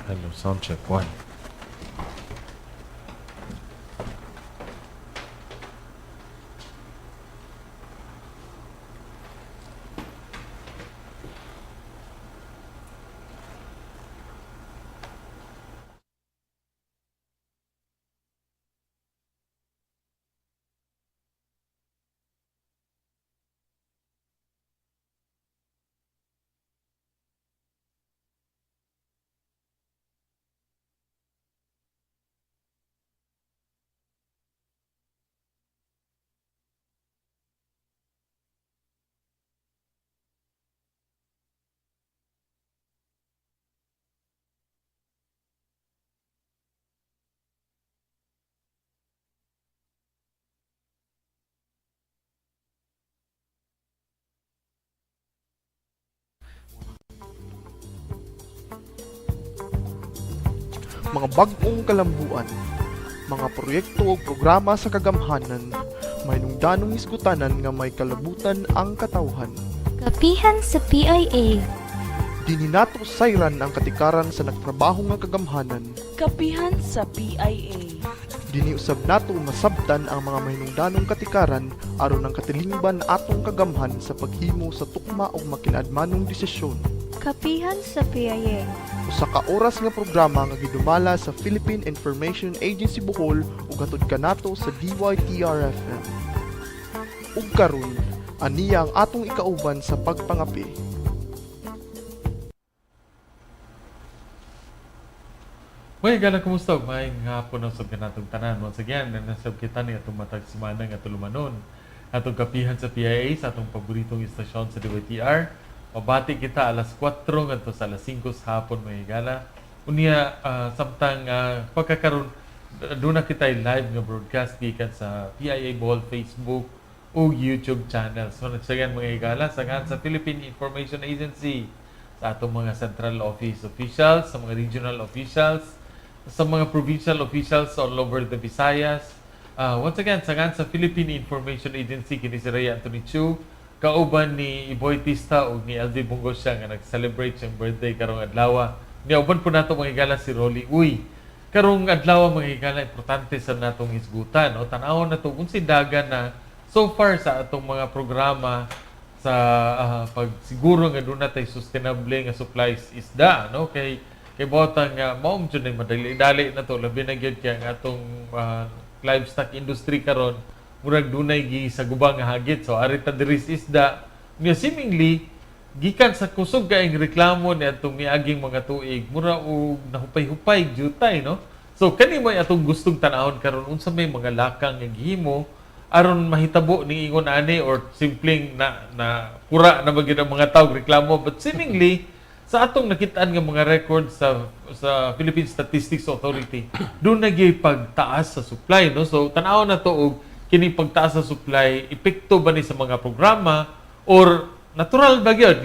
Hello, sound check one. Mga bag-ong kalambuan, mga proyekto o programa sa kagamhanan, may nungdanong hisgutanan nga may kalabutan ang katawhan. Kapihan sa PIA. Dinhi nato sayran ang katikaran sa nagtrabaho nga kagamhanan. Kapihan sa PIA. Dinhi usab nato masabtan ang mga mahinungdanong katikaran aron ang katilingban atong kagamhan sa paghimo sa tukma ug makinaadmanong desisyon. Kapihan sa PIA. Usa ka oras nga programa nga gidumala sa Philippine Information Agency Bohol ug hatod kanato sa DYTR-FM. Ug karon, aniya ang atong ikauban sa pagpangapi. Hoy, gala kumusta? Maayong hapon ang sab kanatong tanan. Once again, nasab kita ni atong matag semana nga tulumanon. Atong kapihan sa PIA sa atong paboritong istasyon sa DYTR. Mabati kita alas 4 ngadto sa alas 5 sa hapon, mga higala. Unya samtang pagkakaron doon na kita live nga broadcast gikan sa PIA Bohol Facebook ug YouTube channel. So nagsagan, mga higala, sa ngan sa Philippine Information Agency, sa atong mga central office officials, sa mga regional officials, sa mga provincial officials all over the Visayas. Once again, sa ngan sa Philippine Information Agency, kini si Rhea Anthony Chu, kauban ni Iboy Tista ug ni LV Bungo siya nga nag-celebrate siyang birthday karong adlaw. Niya uban po nato, mga higala, si Rolly Uy. Karong adlaw, mga higala, importante sa natong hisgutan, no? Tan-awon nato kung si dagan na so far sa atong mga programa sa pagsiguro nga doon natay sustainable nga supplies isda, no, kay kay botang nga mao jud nay madali-dali na to, labi na gyud kay ang atong livestock industry karon murag dunay gi sa gubang nga hagit. So ari ta diri sa isda nga seemingly gikan sa kusog kaayong reklamo ni atong miaging mga tuig, mura og nahupay-hupay jutay, no? So kani mo atong gustong tan-awon karon, unsa may mga lakang nga gihimo aron mahitabo ning ingon ani or simpleng na na pura na ba gyud ang mga tao reklamo. But seemingly sa atong nakitaan nga mga records sa Philippine Statistics Authority, doon na gyud pagtaas sa supply, no? So tan-aw na to og kini pagtaas sa supply, epekto ba ni sa mga programa or natural ba gyud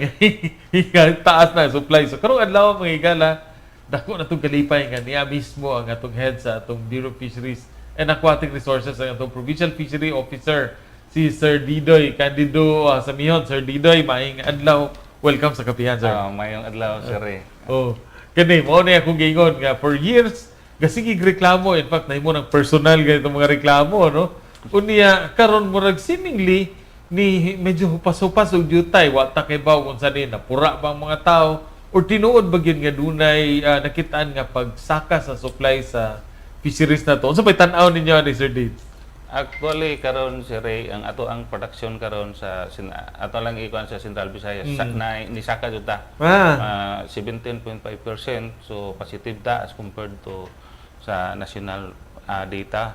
nga taas na supply. So karong adlaw, mga higala, dako na itong kalipay nga niya mismo ang atong head sa atong Bureau of Fisheries and Aquatic Resources, ang atong Provincial Fishery Officer, si Sir Didoy Candido Samihon. Sir Didoy, maayong adlaw. Welcome sa Kapihan, sir. Ah, mayong adlaw, Sir Ray. Oh. Kani mao na akong giingon nga for years gasigig reklamo. In fact, nahimo ng personal ganito mga reklamo, no? Unya karon murag seemingly ni medyo hupas-hupas og jutay, wa ta kay baw kung sa ni napura ba ang mga tao or tinuod ba gyud nga dunay nakitaan nga pagsaka sa supply sa fisheries na to. Unsa may tan-aw ninyo ani, Sir Dave? Actually karon, Sir Ray, ang ato ang production karon sa ato lang ikuan sa Central Visayas sa, na nisaka jud ta. 17.5%, so positive ta as compared to sa national data.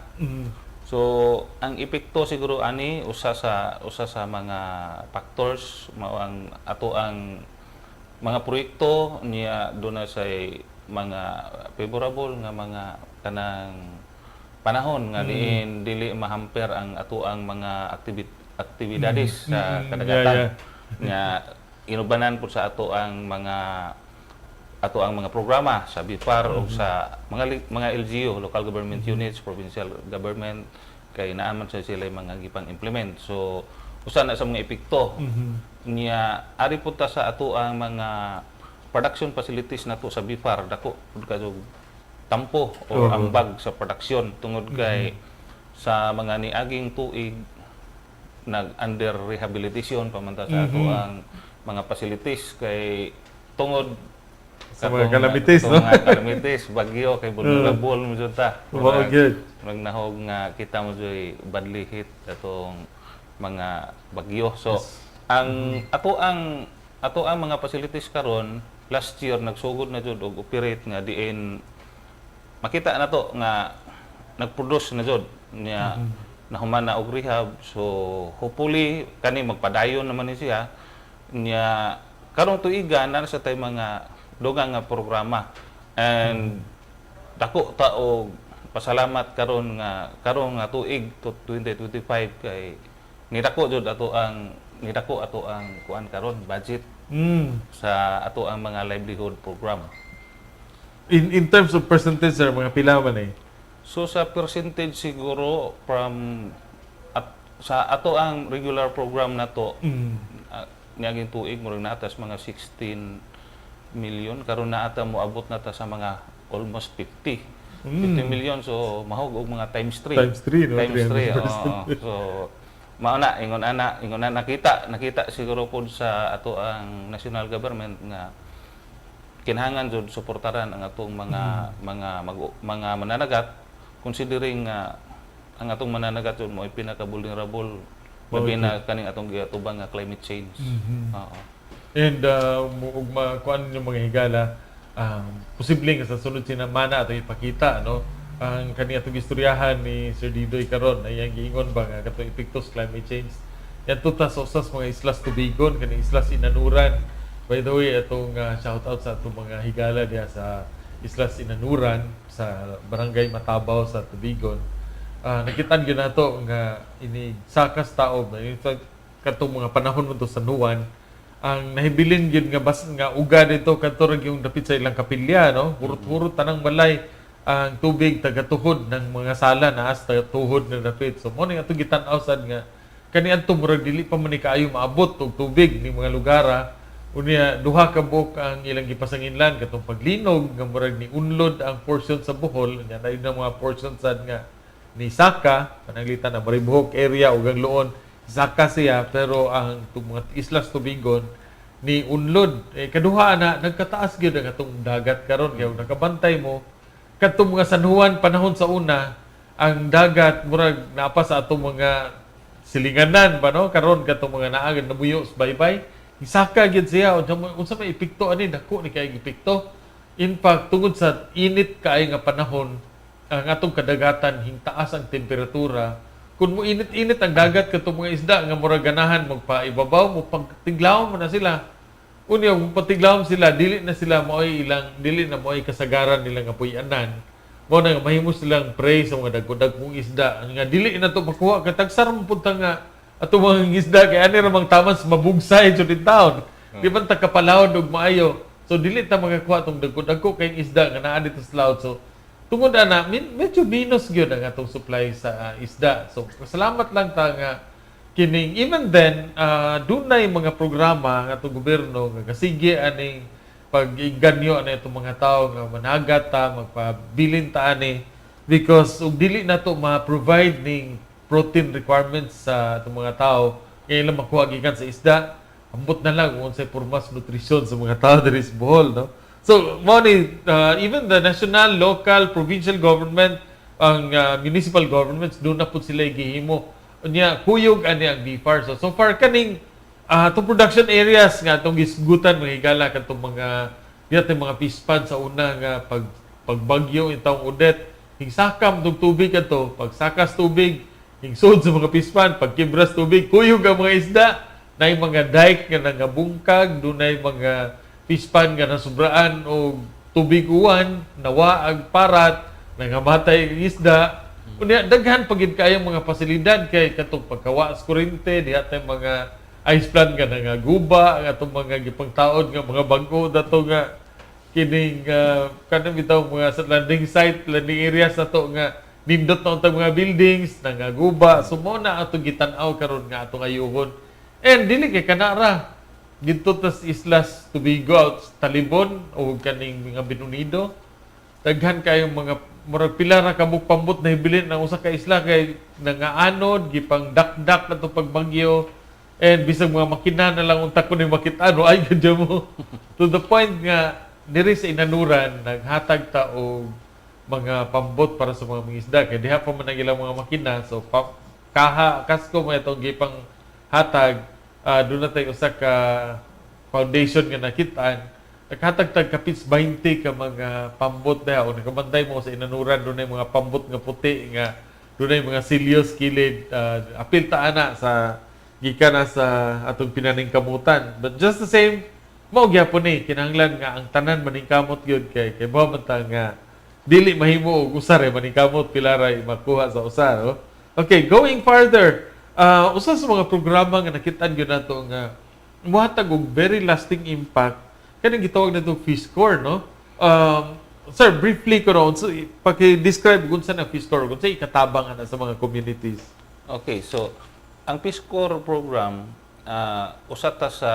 So ang epekto siguro ani usa sa mga factors mao ang ato ang mga proyekto niya doon na sa mga favorable nga mga kanang panahon nga diin dili mahamper ang ato ang mga aktibidades sa kadagatan nga inubanan po sa ato ang mga programa sa BFAR o sa mga LGU, local government units, provincial government, kay naaman sa sila yung mga gipang implement. So usa na sa mga epekto niya. Ari po ta sa ato ang mga production facilities nato sa BFAR dako pud kayo tampo o ambag sa production tungod kay sa mga niaging tuig nag under rehabilitation pa man ta sa ato ang mga facilities kay tungod Sa mga calamities, no? no? Mga calamities, bagyo, kay vulnerable mo jud ta. Mao gyud. Murag nahog nga kita mo joy badly hit atong mga bagyo. So ang ato ang mga facilities karon, last year nagsugod na jud og operate nga diin makita na to nga nagproduce na jud niya, nahuman na og rehab. So hopefully kani magpadayon naman ni siya niya. Karong tuiga na sa tay mga dugang nga programa and dako ta og pasalamat karon nga karon nga tuig to 2025 kay nidako ato ang kuan karon, budget sa ato ang mga livelihood program. In terms of percentage, sir, mga pila man eh? So sa percentage siguro from at, sa ato ang regular program nato niaging tuig murag naa tas mga 16 million. Karon na ata moabot na ta sa mga almost 50 50 million, so mahog og mga times 3. Times 3, no? Times 3. 300%. Oo. So mao na ingon ana nakita nakita siguro pod sa ato ang national government nga kinahanglan jud suportaran ang atong mga mananagat, considering nga ang atong mananagat jud mo ay pinaka vulnerable labi na kaning atong giatubang nga climate change. Oo. And ug makuan yung mga higala, posible nga sa sunod sinamana ato ipakita, no, ang kani atong istoryahan ni Sir Didoy karon ay ang giingon ba nga katong epekto sa climate change. Yan ta sa usas mga islas Tubigon, kani Islas Inanuran. By the way, atong shout out sa atong mga higala diha sa Islas Inanuran sa Barangay Matabaw sa Tubigon. Nakitaan gyud nato nga ini sakas taob, in fact katong mga panahon mo to sa Nuwan, ang nahibilin gyud nga bas nga uga dito kadto ra yung dapit sa ilang kapilya, no, hurot-hurot tanang balay ang tubig, tagatuhod ng mga sala na hasta tuhod na dapit. So mo ni atong gitan-aw sad nga kani adto murag dili pa man ni kaayo maabot og tubig ni mga lugar ah. Unya duha ka buok ang ilang gipasanginlan katong paglinog nga murag ni unlod ang portion sa Bohol. Unya na ang mga portion sad nga ni Saka, pananglitan na Maribuhok area ug ang Loon, Saka siya, pero ang mga Islas Tubigon ni unlod. Eh kaduha na nagkataas gyud ang atong dagat karon kay kung nakabantay mo kadtong mga San Juan panahon sa una, ang dagat murag naa pa sa atong mga silinganan ba, no? Karon katong mga naa nabuyo sa baybay, isaka gyud siya. Unsa may epekto ani? Dako ni kay epekto. In fact, tungod sa init kaayo nga panahon, ang atong kadagatan hingtaas ang temperatura. Kung mo init-init ang dagat, katong mga isda nga murag ganahan magpaibabaw mo pagtiglawon mo na sila. Unya kung patiglawon sila, dili na sila maoy ilang dili na maoy kasagaran nila nga puy-anan. Mao na nga mahimo silang prey sa mga dagko-dagkong isda nga dili na to makuha kay tagsar mo punta nga ato mga isda kay ani ra mang taman sa mabugsay jud in town. Di man ta kapalawod og maayo. So dili ta makakuha tong dagko-dagko kay isda nga naa dito sa laot. So tungod ana medyo minus gyud ang atong supply sa isda. So salamat lang ta nga kining even then dunay mga programa nga atong gobyerno nga kasige aning pag-inganyo ani itong mga tao nga managat ta, magpabilin ta ani, because ug dili na to ma-provide ning protein requirements sa atong mga tao nga ilang makuha gikan sa isda, ambot na lang kung unsay pormas nutrisyon sa mga tao diri sa Bohol, no? So mao ni even the national, local, provincial government, ang municipal governments, doon na pud sila gihimo. Unya kuyog ani ang BFAR. So so far kaning itong production areas nga atong gisgutan, mga higala, katong mga diya mga fish pond sa una nga pag pagbagyo in taong Odette, hingsakam tong tubig adto, pagsakas tubig hingsod sa mga fish pond, pagkibras tubig kuyog ang mga isda. Nay mga dike nga nangabungkag, dunay mga fish pond nga nasubraan og tubig uwan, nawa ang parat, nangamatay ang isda. Unya daghan pa gid kaayong mga pasilidad kay katong pagkawa sa kuryente diha tay mga ice plant nga nangaguba ang atong mga gipangtaod nga mga bag-o dato nga kining kanang bitaw mga sa landing site, landing areas nato nga nindot na untang mga buildings nangaguba. So mo na atong gitan-aw karon nga atong ayuhon. And dili kay kanara. Didto tas Islas Tubigo out Talibon o kaning mga Binunido. Daghan kayong mga murag pila ra ka buok pambot na hibilin ang usa ka isla kay nangaanod, gipang dakdak na to pagbagyo, and bisag mga makina na lang unta ko ni makita no ay gadya mo, to the point nga diri sa Inanuran naghatag ta og mga pambot para sa mga mangisda kay diha pa man ang ilang mga makina. So kaha kasko mo itong gipang hatag. Doon na tayo usa ka foundation nga nakitaan, naghatag tag kapits 20 ka mga pambot diha, o nakabantay mo sa Inanuran, doon mga pambot nga puti nga doon mga silyos kilid. Apil ta ana sa gikan na sa atong pinaningkamutan, but just the same, mao gyapon ni kinahanglan nga ang tanan maningkamot gyud kay kay mo man ta nga dili mahimo og usa ra maningkamot, pila ra makuha sa usa, no? Okay, going farther, usa sa mga programa nga nakit-an gyud nato nga muhatag og very lasting impact kaning gitawag nato Fishcor, no? Sir, briefly ko no, so, paki-describe kung saan ang Fishcor, kung sa ikatabang ana sa mga communities. Okay, so ang Peace Corps program, usa ta sa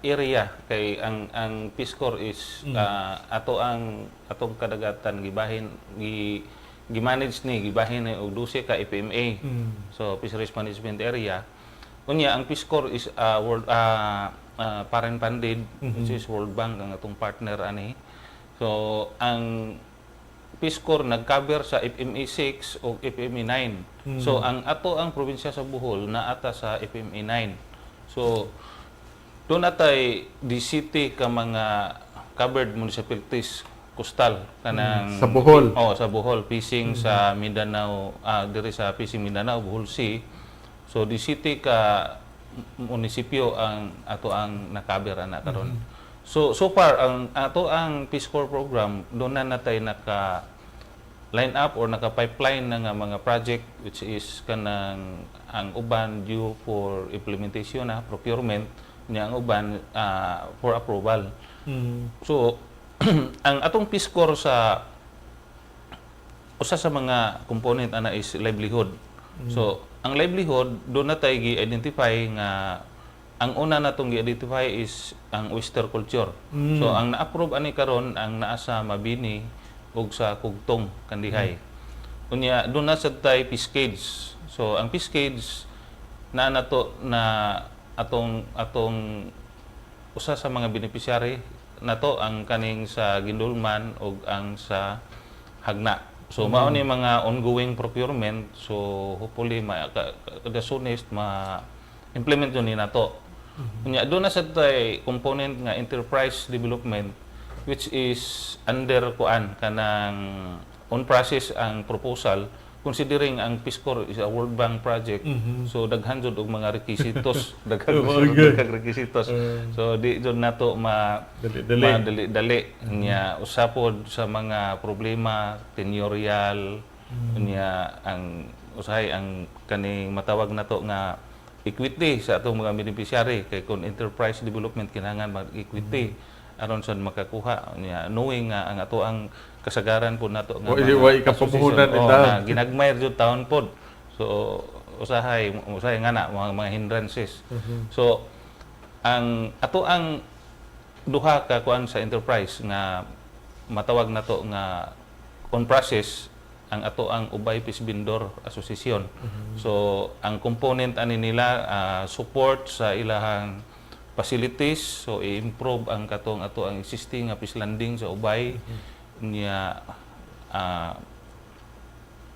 area kay ang Peace Corps is ato ang atong kadagatan gibahin gi gi-manage ni gibahin ni og 12 ka FMA. So Fisheries Management Area. Unya ang Peace Corps is world foreign funded, which is World Bank ang atong partner ani. So ang Peace Corps nag-cover sa FMA 6 o FMA 9. So ang ato ang probinsya sa Bohol naa ta sa FMA 9. So doon natay 17 ka mga covered municipalities coastal kanang Sa Bohol. Oh, sa Bohol, fishing sa Mindanao, diri sa fishing Mindanao, Bohol Sea. So 17 ka munisipyo ang ato ang na-cover ana karon. So so far ang ato ang Peace Corps program, doon na natay naka line up or naka pipeline na nga mga project, which is kanang ang uban due for implementation na procurement niya, ang uban for approval. So ang atong Peace Corps, sa usa sa mga component ana is livelihood. So ang livelihood, doon na tayo gi-identify nga ang una natong gi-identify is ang oyster culture. So ang na-approve ani karon ang naa sa Mabini ug sa Kugtong, Kandihay. Unya doon na sad tay fish cage. So ang fish cage na nato na atong atong usa sa mga beneficiary nato ang kaning sa Guindulman ug ang sa Jagna. So mao ni mga ongoing procurement, so hopefully the soonest ma implement yun ni nato. Unya doon na sa tay component nga enterprise development, which is under kuan kanang on process ang proposal, considering ang Peace Corps is a World Bank project. So daghan jud og mga requisitos, daghan jud daghang requisitos. So di jud nato ma Dali-dali. Madali-dali nya. Usa pod sa mga problema, tenurial. Nya ang usahay ang kaning matawag nato nga equity sa atong mga beneficiary kay kung enterprise development kinahanglan mag-equity aron sad makakuha niya, knowing nga ang ato ang kasagaran po nato nga Wa- wa ikapamuhunan association, ni oh, taon. Na ginagmay jud taon pod. So usahay usahay nga na mga hindrances. So ang ato ang duha ka kuan sa enterprise nga matawag nato nga on process, ang ato ang Ubay Fish Vendor Association. So ang component ani nila, support sa ilahang facilities, so i-improve ang katong ato ang existing nga fish landing sa Ubay niya,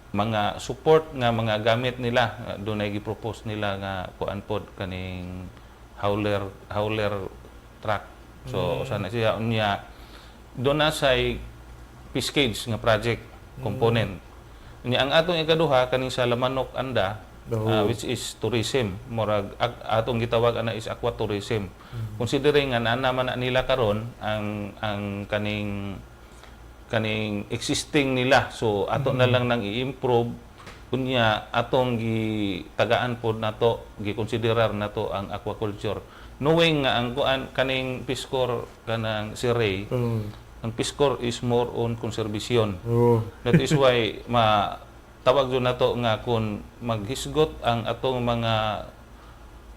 mga support nga mga gamit nila. Doon ay gi-propose nila nga kuan pod kaning hauler hauler truck. So usa na siya. Unya doon na say fish cage nga project component. Unya ang atong ikaduha kaning sa Lamanok Anda, which is tourism, murag atong gitawag ana is aquatourism, considering nga naa naman na nila karon ang kaning kaning existing nila. So ato na lang nang i-improve. Unya atong gitagaan pod nato, gikonsiderar nato ang aquaculture, knowing nga ang kuan kaning Peace Corps kanang si Ray, ang Peace Corps is more on conservation. That is why ma tawag jud nato nga kung maghisgot ang atong mga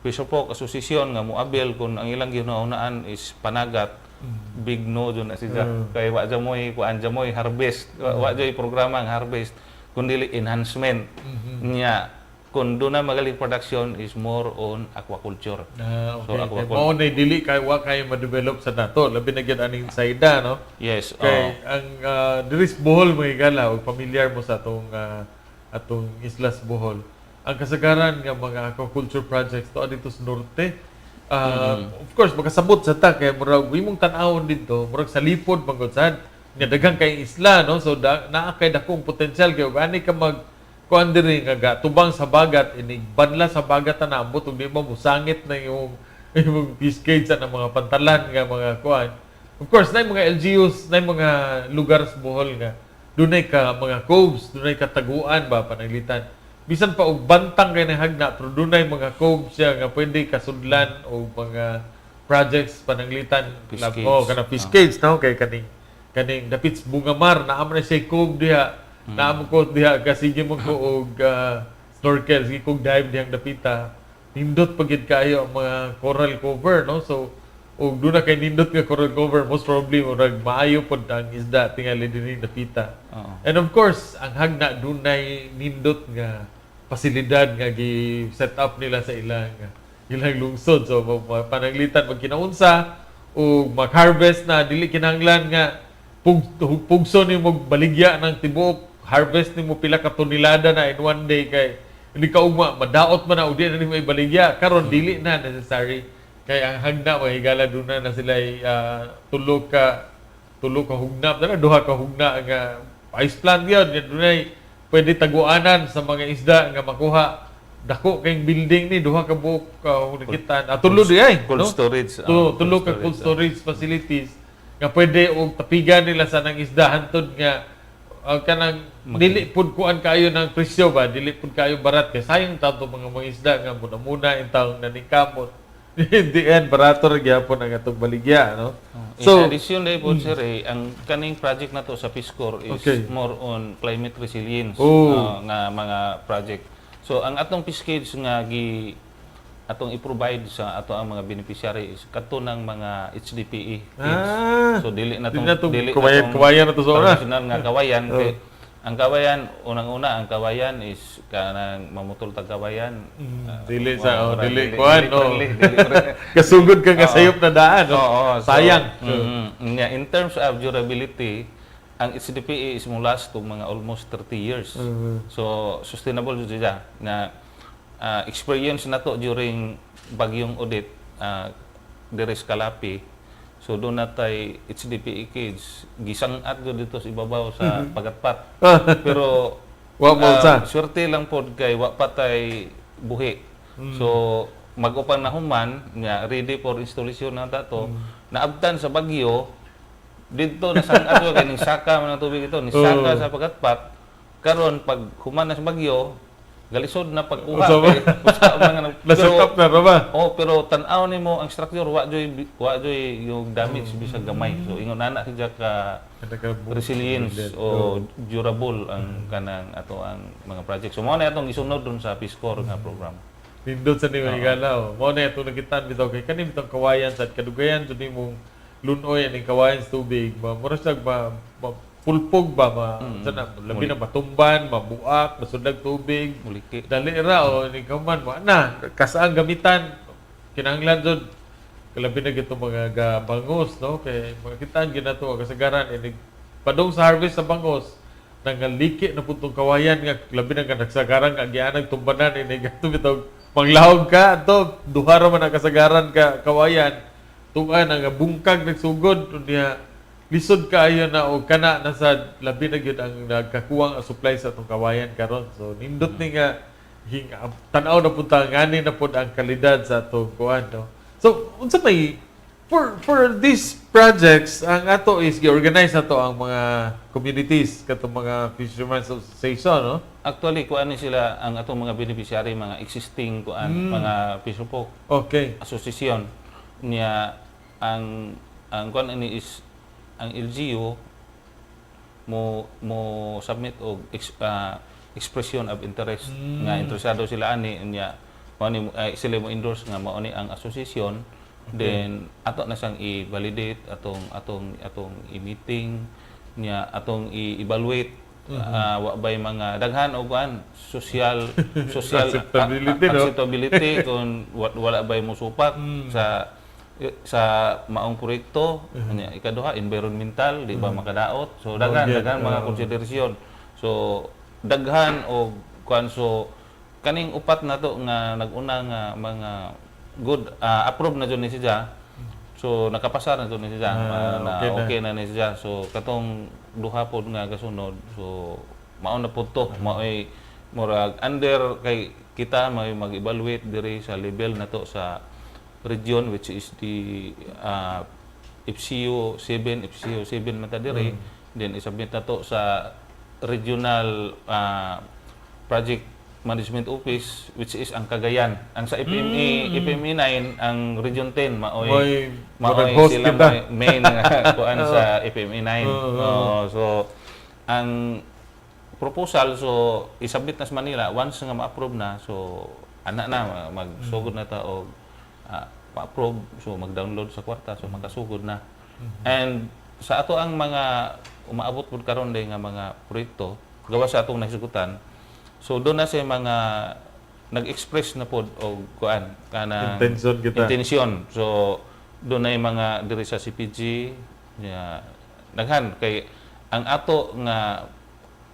Fisherfolk Association nga moabil, kung ang ilang gihuna-hunaan is panagat, big no jud na sila. Kay wa jud moy kuan, jud moy harvest, wa jud programa ang harvest kundi enhancement niya. Kung doon na magaling production is more on aquaculture. Ah, So, okay. Kay aquaculture. mao na dili kay wa kay ma-develop sa nato. Labi na gyud aning sayda, no? Yes. Kay ang diri sa Bohol, mga higala, og familiar mo sa atong islas Bohol. Ang kasagaran nga mga aquaculture projects to dito sa norte. Of course, makasabot sa ta kay murag imong tan-awon didto, murag sa lipod manggod sad nga daghang kay isla, no? So da, naa kay dakong potensyal kay ug ani ka mag kuan diri nga tubang sa bagat, inig banla sa bagat na naambot ug di ba musangit na yung imong fish cage sa mga pantalan nga mga kuan. Of course, na mga LGUs, na mga lugar sa Bohol nga dunay ka mga coves, dunay kataguan ba, pananglitan. Bisan pa og bantang kay ng hagna, pero dunay mga coves siya nga pwede kasudlan og mga projects, pananglitan. Fish cage. Oh, kana fish cage, no, kay kaning dapit sa Bungamar naa man na siya cove diha. Naa mo ko diha kasi sige mo ko og snorkel, sige kog dive dihang dapita. Nindot pa gid kaayo ang mga coral cover, no? So ug doon na kay nindot nga coral cover, most probably murag maayo pod ang isda tingali dinhi dapita. And of course, ang hagna dunay nindot nga pasilidad nga gi set up nila sa ilang lungsod. So pananglitan pag kinaunsa ug mag-harvest na, dili kinahanglan nga pugso nimo baligya ng tibuok harvest nimo, pila ka tonelada na in one day, kay hindi ka ugma madaot man na ug di na nimo ibaligya. Karon dili na necessary kay ang hagna, mga higala, duna na sila tulo ka hugna dala, duha ka hugna nga ice plant yun nga dunay pwede taguanan sa mga isda nga makuha. Dako kay building ni, duha ka buok ka nakitaan, tulo di ay, Cold no? storage. Tulo ka cold storage facilities nga pwede og tapigan nila sa nang isda hantod nga kanang dili pud kuan kaayo ng presyo ba, dili pud kaayo barat, kay sayang tato mga isda nga muna-muna intawong naningkamot. Hindi yan barato ra gyapon ang atong baligya, no? In So addition day po, sir, eh, ang kaning project na to sa Fiscor is more on climate resilience nga mga project. So ang atong fish cage nga gi atong i-provide sa ato ang mga beneficiary is kadto ng mga HDPE cage. So dili na Dili tong na tong kawayan- kawayan na to sa una. Traditional nga kawayan kay ang kawayan, unang-una ang kawayan is kanang mamutol tag kawayan. Dili sa oh, dili dili kuan, oh. friendly, dili friendly. Kasugod ka nga sayop na daan, no? Oo, so, Sayang. Yeah, in terms of durability, ang HDPE is mo last to mga almost 30 years. So, sustainable jud siya na experience na to during bagyong Odette diri sa Calape. So doon na tay HDPE cage, gisang-at jud dito sa ibabaw sa pagatpat. Pero Wa mo sa. Swerte lang pod kay wa pa tay buhi. So mag-upan na human nga ready for installation na ta to, naabtan sa bagyo didto, nasang-at ko kay ning saka man ang tubig ito, ni saka sa pagatpat. Karon pag human na sa bagyo, galisod na pagkuha Usa ba? kay usa man nga Na-set up na ra ba? Oh, pero tan-aw nimo ang structure, wa joy yung damage bisag gamay. So ingon ana siya ka resilience o durable ang kanang ato ang mga project. So mao na atong isunod dun sa Peace Corps nga program. Nindot sa nimo, higala, oh. Mao na itong nakitaan bitaw kay kani bitong kawayan sa kadugayan jud nimong lunoy aning kawayan sa tubig. Ma mura siya ma pulpog ba, ma sa na, labi na matumban, mabuak, masudag tubig. Muliki. Dali ra o ni kaman mo na kasaang gamitan, kinahanglan jud labi na gito mga ga bangos, no, kay makitaan gyud nato ang kasagaran inig padung sa harvest sa bangos, nangaliki na pud tong kawayan nga labi na nga nagsagaran nga gianag tumbanan inig ato bitaw manglahog ka ato, duha ra man ang kasagaran ka kawayan tungan ang bungkag nagsugod unya lisod kaayo na og kana nasa labi na gyud ang nagkakuwang ang supply sa atong kawayan karon. So nindot ni nga hing tan-aw na pud ta ngani na pud ang kalidad sa atong kuan, no? So unsa may for these projects, ang ato is gi-organize nato ang mga communities katong mga fishermen's association, no? Actually, kuan ni sila ang atong mga beneficiary, mga existing kuan, mga fisherfolk association niya. Ang kuan ani is ang LGU mo submit og expression of interest nga interesado sila ani niya. Mao ni ay, sila mo endorse nga mao ni ang association, then ato na siyang i-validate, atong i-meeting niya, atong i-evaluate, wa bay mga daghan og kuan social social Acceptability, no? Acceptability kung wala bay mosupak sa sa maong proyekto. Nya, ikaduha, environmental, di ba makadaot? So daghan daghan mga konsiderasyon. So daghan og kuan. So kaning upat na to nga nag-una nga mga good, approve na jud ni siya. So nakapasar na jud ni siya. Na Okay na. Okay na ni siya. So katong duha pod nga gasunod, so mao na pod to, maoy murag under kay kita may mag-evaluate diri sa level na to sa region, which is the FCU 7, FCU 7 man ta diri. Then isubmit na to sa regional project management office, which is ang Cagayan. Ang sa FMA, FMA 9, ang Region 10 maoy Maoy maoy murag host sila kita. Maoy main nga kuan sa FMA 9. Oo, so ang proposal, so isubmit na sa Manila. Once nga ma-approve na, so ana na magsugod na ta og pa-approve, so mag-download sa kwarta, so makasugod na. And sa ato ang mga umaabot pud karon day nga mga proyekto gawa sa atong nahisgutan, so doon na siya mga nag-express na pod og kuan kanang Intention kita. Intensyon. So doon na yung mga diri sa CPG ya, daghan kay ang ato nga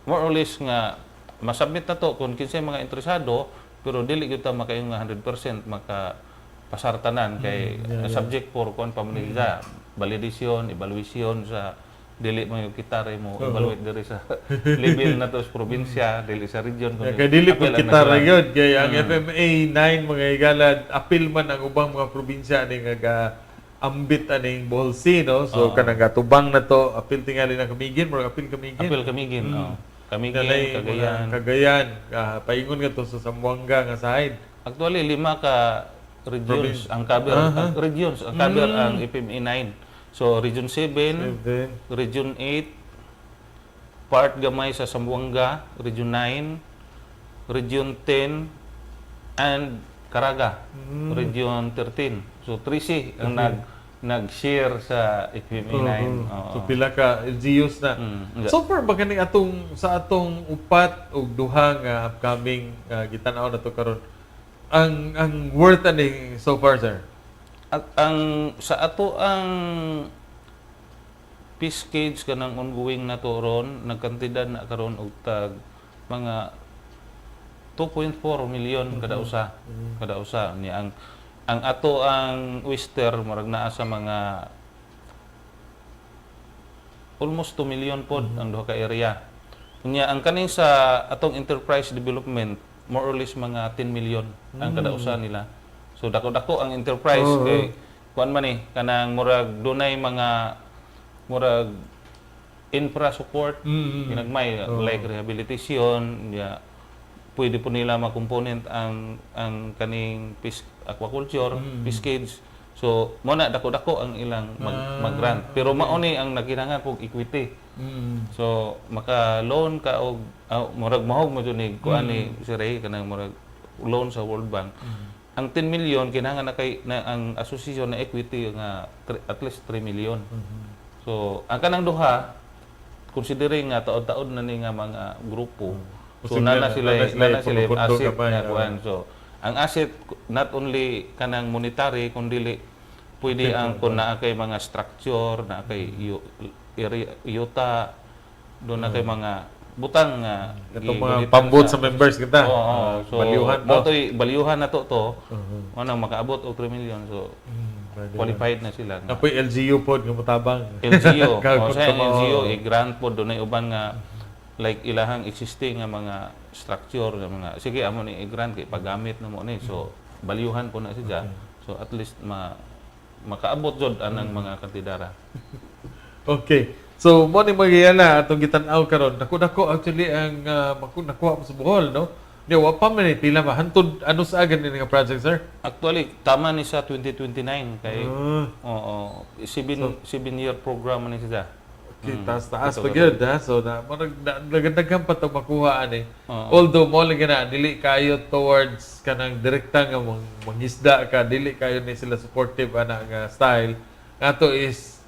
more or less nga masubmit na to kung kinsay mga interesado, pero dili gyud ta makaingon nga 100% maka pasar tanan kay subject for kuan pa man nila, validation, evaluation sa dili mo yung kita rin mo evaluate diri sa level na to sa probinsya, dili sa region. Yeah, kay dili pud apil ang kita ra national. gyud kay ang FMA 9, mga higala, apil man ang ubang mga probinsya ani nga ga ambit aning Bohol Sea, no? So kanang gatubang na to, apil tingali ng Camiguin, murag apil Camiguin. Apil Camiguin, oh. Camiguin, Nanay, mga Cagayan. Cagayan, paingon nga to sa Zamboanga nga side. Actually, lima ka regions ang cover, ang regions ang cover ang FMA 9. So Region 7, Seven. Region 8, part gamay sa Zamboanga, Region 9, Region 10 and Caraga, Region 13. So 3C ang nag-share sa FMA 9. Oo. So pila ka LGUs na. So far ba kaning atong sa atong upat og duha nga upcoming gitan-aw na to karon, ang worth ani so far, sir? At ang sa ato ang fish cage kanang ongoing na to ron, nagkantidad na karon og tag mga 2.4 million kada usa, kada usa ni. Ang ato ang oyster murag naa sa mga almost 2 million pod ang duha ka area. Unya ang kaning sa atong enterprise development, more or less mga 10 million ang kada usa nila. So dako-dako ang enterprise kay kuan man eh kanang murag dunay mga murag infra support ginagmay, like rehabilitation ya, pwede po nila ma-component ang kaning fish aquaculture, fish cage. So mo na dako-dako ang ilang mag-grant, pero mao ni ang nagkinahanglan pog equity. So maka-loan ka og murag mahog mo jud ni kuan ni si Ray kanang murag loan sa World Bank. Ang 10 million kinahanglan na kay na ang association na equity nga at least 3 million. So ang kanang duha, considering nga taod-taod na ni nga mga grupo, so Posible nana sila nana sila nana sila ipundo-pundo asset gamay, nga oo. kuan. So ang asset not only kanang monetary kundi pwede ang kung naa kay mga structure, naa kay area, yuta, doon na kay mga butang nga Itong mga gigunitan pambot sa members kita. Oo. So balyuhan mo to. to'y balyuhan na to to. Mo nang makaabot og 3 million, so qualified na sila nga. Napoy LGU pod nga motabang. LGU. O Kagod sa ka mo. LGU, i-grant po doon ay uban nga like ilahang existing nga mga structure nga mga sige amo ni i-grant kay paggamit na mo ni. So balyuhan po na siya. So at least makaabot jud anang mga kantidara. Okay. So mo ni magyala atong gitan-aw karon. Dako-dako actually ang nakuha mo sa Bohol, no? Di wa pa man eh, pila ba hantod ano sa agan ni nga project, sir? Actually tama ni sa 2029 kay oo, 7 year program ni siya. Okay, taas-taas Pito pa ka gyud ha. So na murag daghan pa to makuha ani. Oo. Although mo lang na dili kayo towards kanang direkta nga mangisda ka, dili kayo ni sila supportive ana nga style. Ato is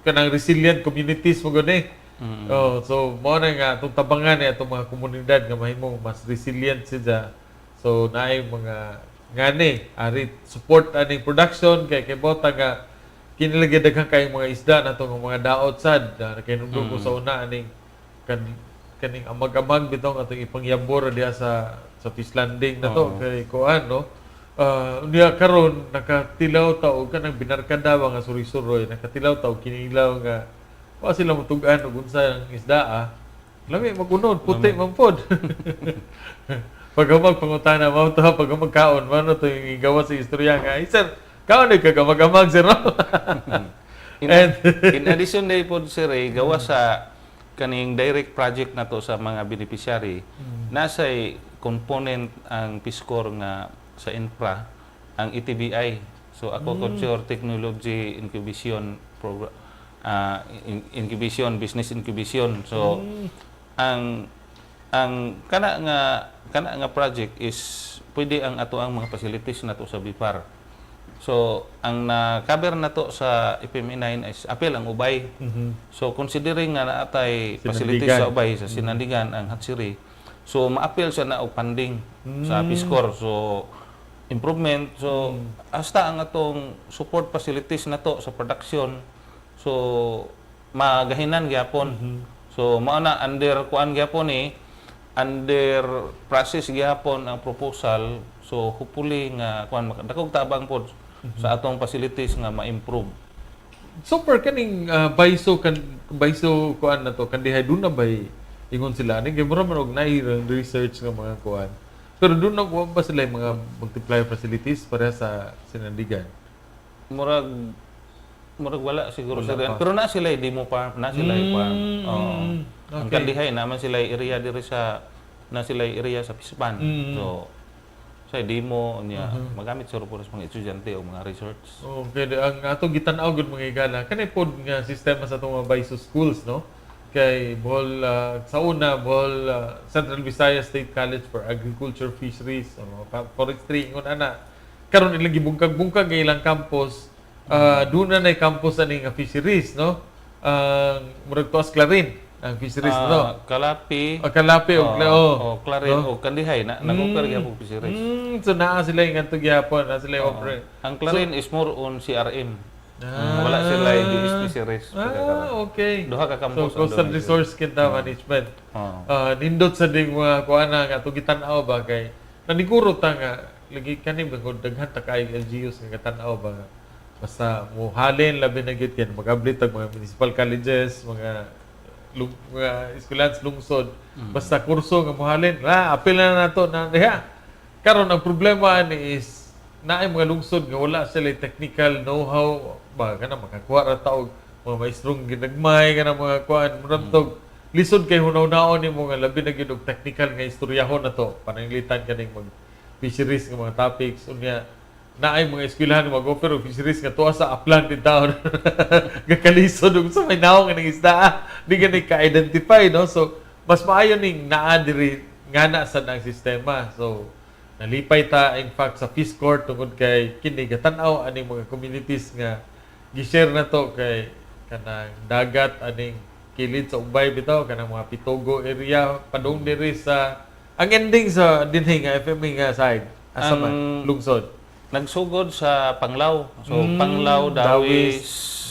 kanang resilient communities mo gud eh. Oh, so mo na nga atong tabangan ni atong mga komunidad nga mahimong mas resilient sila. So naay mga ngani ari support aning production kay kay bota nga kinilagi daghan kayong mga isda na nga mga daot sad na nakahinumdum ko sa una aning kaning amag-amag bitong atong ipangyambor diha sa fish landing na to kay kuan, no. Unya karon nakatilaw ta og kanang binarkada ba nga suri-suroy, nakatilaw ta og kinilaw nga wa sila mutug-an og unsa ang isda ah. Lami magunod, puti man pod. Pag pangutana mao to, pag magkaon man to yung gawa sa istorya nga, "Ay, sir, kaon ni kagamag-amag, sir," no? In addition day pod, Sir Ray, gawa sa kaning direct project na to sa mga beneficiary, nasay component ang PISCOR nga sa infra, ang ETBI. So Aquaculture Technology Incubation Program, incubation, business incubation. So ang kana nga project is pwede ang ato ang mga facilities na to sa BFAR. So, ang na-cover na to sa FMA 9 is apil ang Ubay. So, considering nga naatay facilities Sinandigan. sa Ubay, sa Sinandigan, ang hatchery, so maapil siya na og funding sa PISCOR. So, improvement. So, hasta ang atong support facilities na to sa production, so magahinan gyapon. So, mao na under kuan gyapon eh, under process gyapon ang proposal. So, hopefully nga kuan makadakog tabang pod sa atong facilities nga ma-improve. So per kaning Baiso kan Baiso kuan na to kandihay, doon na bay ingon sila ani kay mura man og naay research nga mga kuan. Pero doon na wa ba sila yung mga multiplier facilities pareha sa Sinandigan? Murag wala siguro Wala sila. pa. Pero na sila demo farm, na sila farm. Oo. Ang Kandihay naman sila area diri sa na sila area sa Pispan. So sa demo niya magamit siguro po sa mga estudyante o mga research. Okay, ang atong gitan-aw gud, mga higala, kanay pod nga sistema sa atong mga Baiso schools, no? Kay Bohol, sa una Bohol, Central Visayas State College for Agriculture, Fisheries, o Forestry ingon ana. Karon ilang gibungkag-bungkag ang ilang campus, doon na nay campus ani nga fisheries, no? Ang murag tuas Clarin ang fisheries, no? Kalapi. O Kalapi o oh. O Clarin o Kandihay na nag-offer gyapon fisheries. So naa sila yung ngadto gyapon, naa sila yung offer. Ang Clarin is more on CRM. Wala sila DS fisheries. Ah, okay. Duha ka So, campus ang coastal doon. resource kita management. Oo. Nindot sa ding mga kuana nga atong gitan-aw ba kay naniguro ta nga lagi kani ba kung daghan ta kay LGUs nga gatan-aw ba nga basta mo halin labi na gyud kay mag-ablit tag mga municipal colleges, mga eskwelahan sa lungsod, basta kurso nga mohalin na apil na nato na diha. Karon ang problema ani is naay mga lungsod nga wala sila technical know-how ba kana makakuha ra ta og mga maestrong ginagmay kana mga kuan, murag tog lisod kay hunaw-naon nimo nga labi na gyud og technical nga istoryahon na to pananglitan kaning mag fisheries nga mga topics. Unya naay mga eskwelahan nga mag-offer og fisheries nga tuwa sa upland din taon, gakalisod og sa may naong nga ning isda ah. Di gani ka-identify, no? So mas maayo ning naa diri nga na sad ang sistema. So nalipay ta in fact sa Peace Corps tungod kay kini gatan-aw aning mga communities nga gi-share na to kay kanang dagat aning kilid sa Ubay bitaw, kanang mga Pitogo area padung diri sa ang ending sa dinhi nga FMA nga side asa man lungsod. Nagsugod sa Panglao. So Panglao, Dawis, Dawis,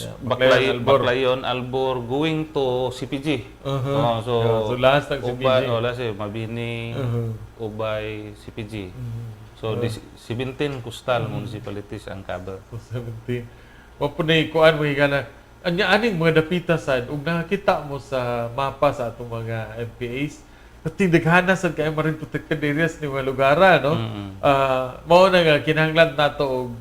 yeah, Baclayon, Baclayon, Albor. Baclayon, Albor, going to CPG. Oh, so, Yeah, so last ang CPG. Ubay, oh, last eh, Mabini, Ubay, CPG. So, this 17 coastal municipalities ang cover. So, 17. Wa po na kuan, mga higala. Anya aning mga dapita sad ug nakakita mo sa mapa sa atong mga MPAs, pati daghana sad kay marine protected areas ni mga lugara, no? Ah, mao na nga kinahanglan nato og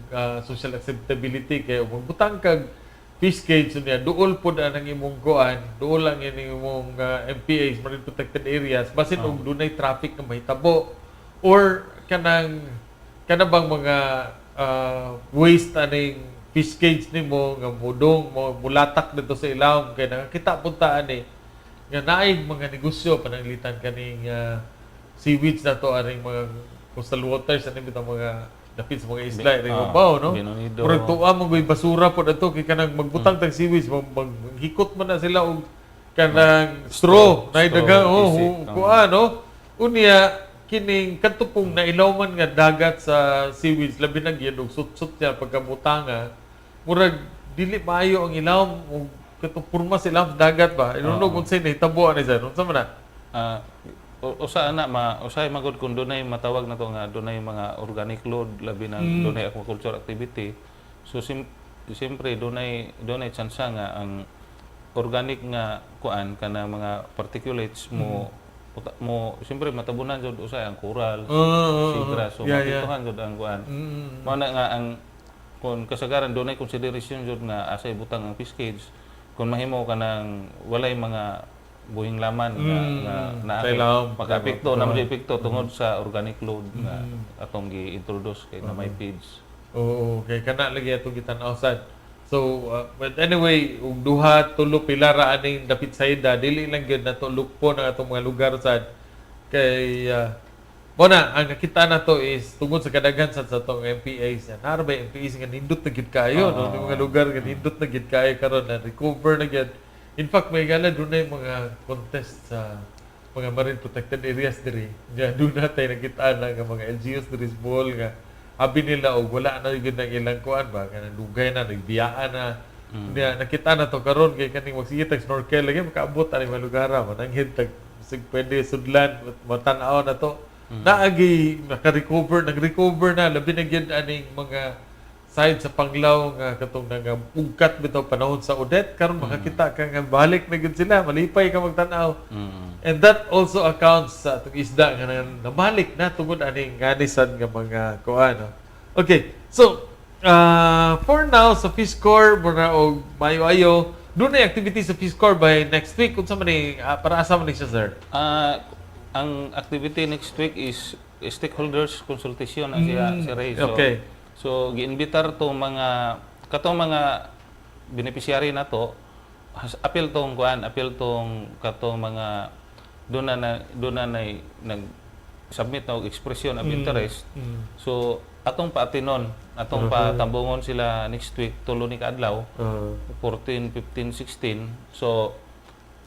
social acceptability kay ug magbutang kag fish cage niya duol pod ang imong kuan, duol ang ining imong MPAs, marine protected areas, basin og dunay traffic nga mahitabo or kanang kana bang mga waste aning fish cage nimo nga mudong mo mulatak dito sa ilawom kay nakakita punta ani nga naay mga negosyo pananglitan kaning seaweeds na to aring mga coastal waters ani bitang mga dapit sa mga isla ring mabaw, no? Binonido. Murag tuwa mo goy basura pod ato kay kanang magbutang tag seaweeds, maghikot man na sila og kanang straw na Straw, dagang, oh, isip, kuan, no? Unya kining kadto pong nailawman nga dagat sa seaweeds, labi na gyud og sutsot niya pagkabutanga, murag dili maayo ang ilawom og katong porma sa ilawom sa dagat ba. I don't know kung unsay nahitabo ani sir, unsa man na? Usa ana ma usay magud kung dunay matawag na to nga dunay mga organic load, labi na dunay aquaculture activity. So siyempre dunay tsansa nga ang organic nga kuan kana mga particulates mo mo siyempre matabunan jud usay ang coral, seagrass, so maapektuhan jud ang kuan. Mao na nga ang kung kasagaran dunay consideration jud nga asay butang ang fish cage kung mahimo kanang walay mga buhing laman nga nga Sa ilawom. makaapekto na mo epekto tungod sa organic load nga atong gi-introduce kay na may feeds. Oo, kay kana lagi atong gitan-aw sad. So, but anyway, ug duha, tulo, pila ra aning dapit sa ida, dili lang gyud nato lukpo ng atong mga lugar sad. Kay mo na ang nakita nato is tungod sa kadaghan sad sa atong MPAs. Naa ba MPAs nga nindot na gyud kaayo, no? Yung mga lugar nga nindot na gyud kaayo karon na recover na gyud. In fact, may gala dunay mga contest sa mga marine protected areas diri. Nya doon na tayo nakita na nga mga LGUs diri sa Bohol nga abi nila og wala na gyud ang ilang kuan ba kanang dugay na nagbiyaan na. Nya nakita na to karon kay kaning magsige tag snorkel lagi makaabot ani mga lugar mananghid tag sig pwede sudlan matan-aw na to. Naagi naka-recover, nag-recover na labi na gyud aning mga side sa Panglao nga katong nangugkat bitaw panahon sa Odette. Karon makakita ka nga balik na gyud sila, malipay ka magtan-aw. And that also accounts sa atong isda nga nabalik na tungod aning ganisan nga mga kuan, no? Okay, so for now sa Fish Corps mura og mayo-ayo dunay activity sa Fish Corps by next week. Unsa man ni, para asa man ni siya, sir? Ang activity next week is stakeholders consultation na siya si Ray. So, so giinbitar tong mga katong mga beneficiary na to, apil tong kuan, apil tong katong mga doon na nag submit na og expression of interest. So atong paatinon, atong patambungon sila next week, tulo ni kaadlaw, 14, 15, 16. So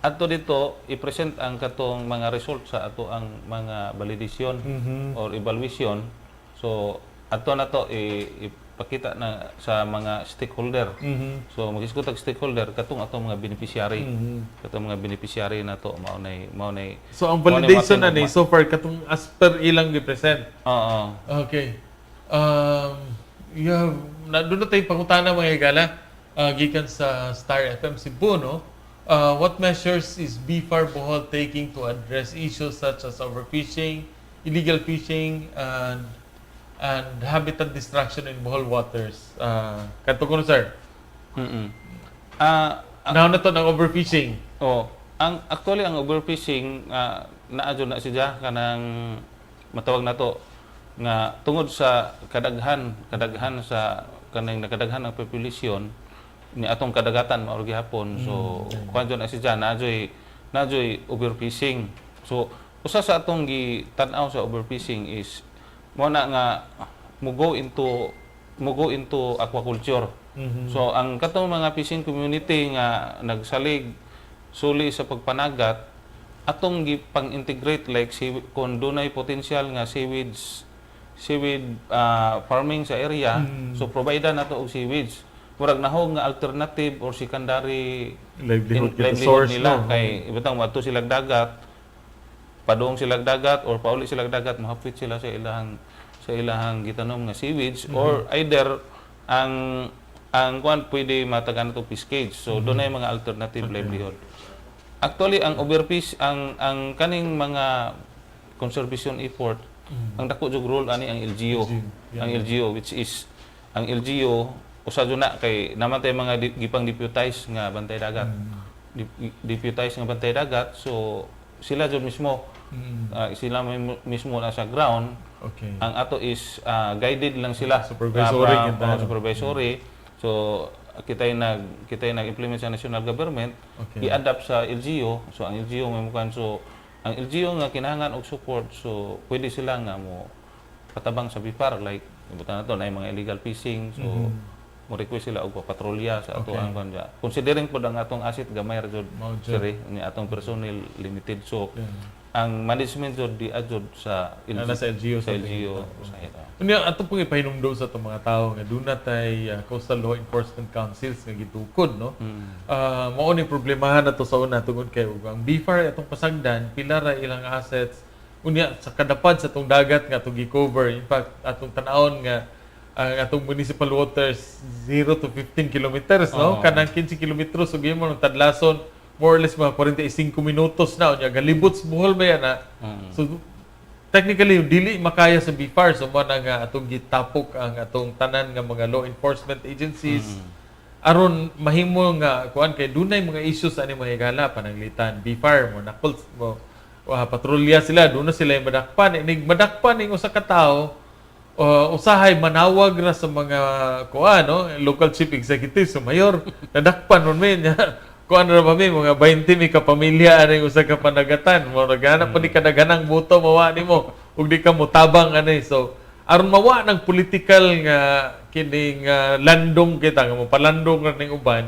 adto dito i-present ang katong mga result sa ato ang mga validation or evaluation. So adto na to ipakita na sa mga stakeholder. So magisgot og stakeholder katong atong mga beneficiary. Katong mga beneficiary na to mao nay So ang mao nay validation matinong ani so far katong as per ilang gi-present. Oo. Okay. You have, na, doon na tayo pangutana, mga higala, gikan sa Star FM Cebu, no? What measures is BFAR Bohol taking to address issues such as overfishing, illegal fishing, and habitat destruction in Bohol waters? Kadto ko no, sir. Now na to ng overfishing. Oh, ang actually ang overfishing, naa jud na siya kanang matawag na to nga tungod sa kadaghan kadaghan sa kanang nakadaghan ang populasyon ni atong kadagatan mao gihapon. So kuan jud na siya, naa joy overfishing. So usa sa atong gitan-aw sa overfishing is mo na nga mo go into aquaculture. So ang katong mga fishing community nga nagsalig suli sa pagpanagat, atong gipang-integrate like si kung dunay potential nga seaweed farming sa area, so provide na to og seaweeds, murag nahog nga alternative or secondary Livelihood, kita livelihood source, nila no? Kay ibutang moadto sila dagat, padung sila dagat or pauli sila dagat, mahapit sila sa ilahang gitanom nga seaweeds or either ang kuan pwede matagan na to fish cage. So dunay mga alternative livelihood. Actually ang overfish, ang kaning mga conservation effort, ang dako jud role ani ang LGU. Ang LGU, which is ang LGU usa jud na kay naman tay mga gipang deputize nga bantay dagat. Deputize nga bantay dagat, so sila jud mismo, sila mismo nasa ground. Ang ato is guided lang sila. Supervisory From, kita, no? supervisory. So kita'y nag-implement sa national government, i-adapt sa LGU. So ang LGU may mukan, so ang LGU nga kinahanglan og support, so pwede sila nga mo patabang sa BFAR, like ibutan nato na mga illegal fishing, so mo request sila og patrolya sa ato ang kuan. Considering pod ang atong asset gamay ra jud, Mao jud. sir, ni atong personnel limited, so ang management jud di jud sa LG, Na nasa LGU sa sa LGU sa Unya ato pong ipahinumdom sa atong mga tao nga duna tay Coastal Law Enforcement Councils nga gitukod, no. Mao ni problemahan nato sa una tungod kay ug ang BFAR atong pasagdan pila ra ilang assets unya sa kadapad sa atong dagat nga atong gi-cover. In fact, atong tan-awon nga ang atong municipal waters 0 to 15 kilometers, no? Oo. Kanang 15 kilometros ug imo ng tadlason more or less mga 45 minutos na unya galibot sa Bohol ba yan na. So technically dili makaya sa BFAR, so mo na nga atong gitapok ang atong tanan nga mga law enforcement agencies aron mahimo nga kuan kay dunay mga issues ani mga higala. Pananglitan BFAR mo nakol mo patrolya sila, doon na sila madakpan. Inig madakpan ning usa ka tawo, usahay manawag ra sa mga kuan, no, local chief executive, so mayor, nadakpan man mi niya, kuan ra ba mi mga 20 mi ka pamilya ani usa ka panagatan mo naghanap pa ni kadaghanang buto mawa nimo ug di ka motabang ani. So aron mawa ng political nga kining landong kita nga mopalandong ra ning uban,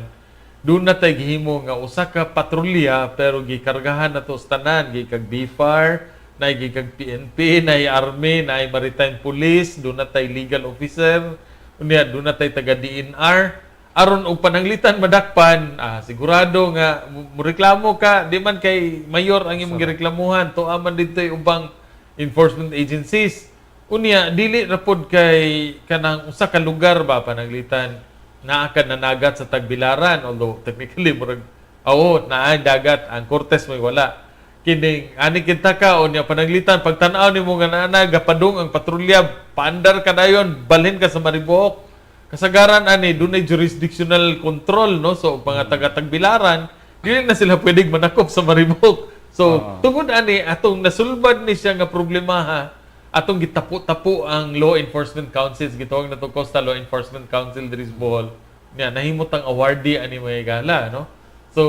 doon na tay gihimo nga usa ka patrolya pero gikargahan na to sa tanan, gikag BFAR, na gikag PNP, na Army, na Maritime Police, doon na tay legal officer, unya doon na tay taga DENR aron og pananglitan madakpan, sigurado nga moreklamo ka, di man kay mayor ang imong gireklamuhan, tuwa man dito ubang enforcement agencies. Unya dili ra pod kay kanang usa ka lugar ba, pananglitan naa ka nanagat sa Tagbilaran, although technically murag oo naa dagat ang Cortes, may wala kining ani kita ka. Unya pananglitan pagtan-aw nimo nga naa na gapadung ang patrolya, paandar ka dayon, balhin ka sa Maribojoc. Kasagaran ani dunay jurisdictional control, no? So mga taga Tagbilaran dili na sila pwedeng manakop sa Maribojoc. So tungod ani atong nasulbad ni siya nga problema ha, atong gitapo-tapo ang law enforcement councils, gitawag na to Coastal Law Enforcement Council diri sa Bohol nya nahimot ang awardee ani mga higala, no? So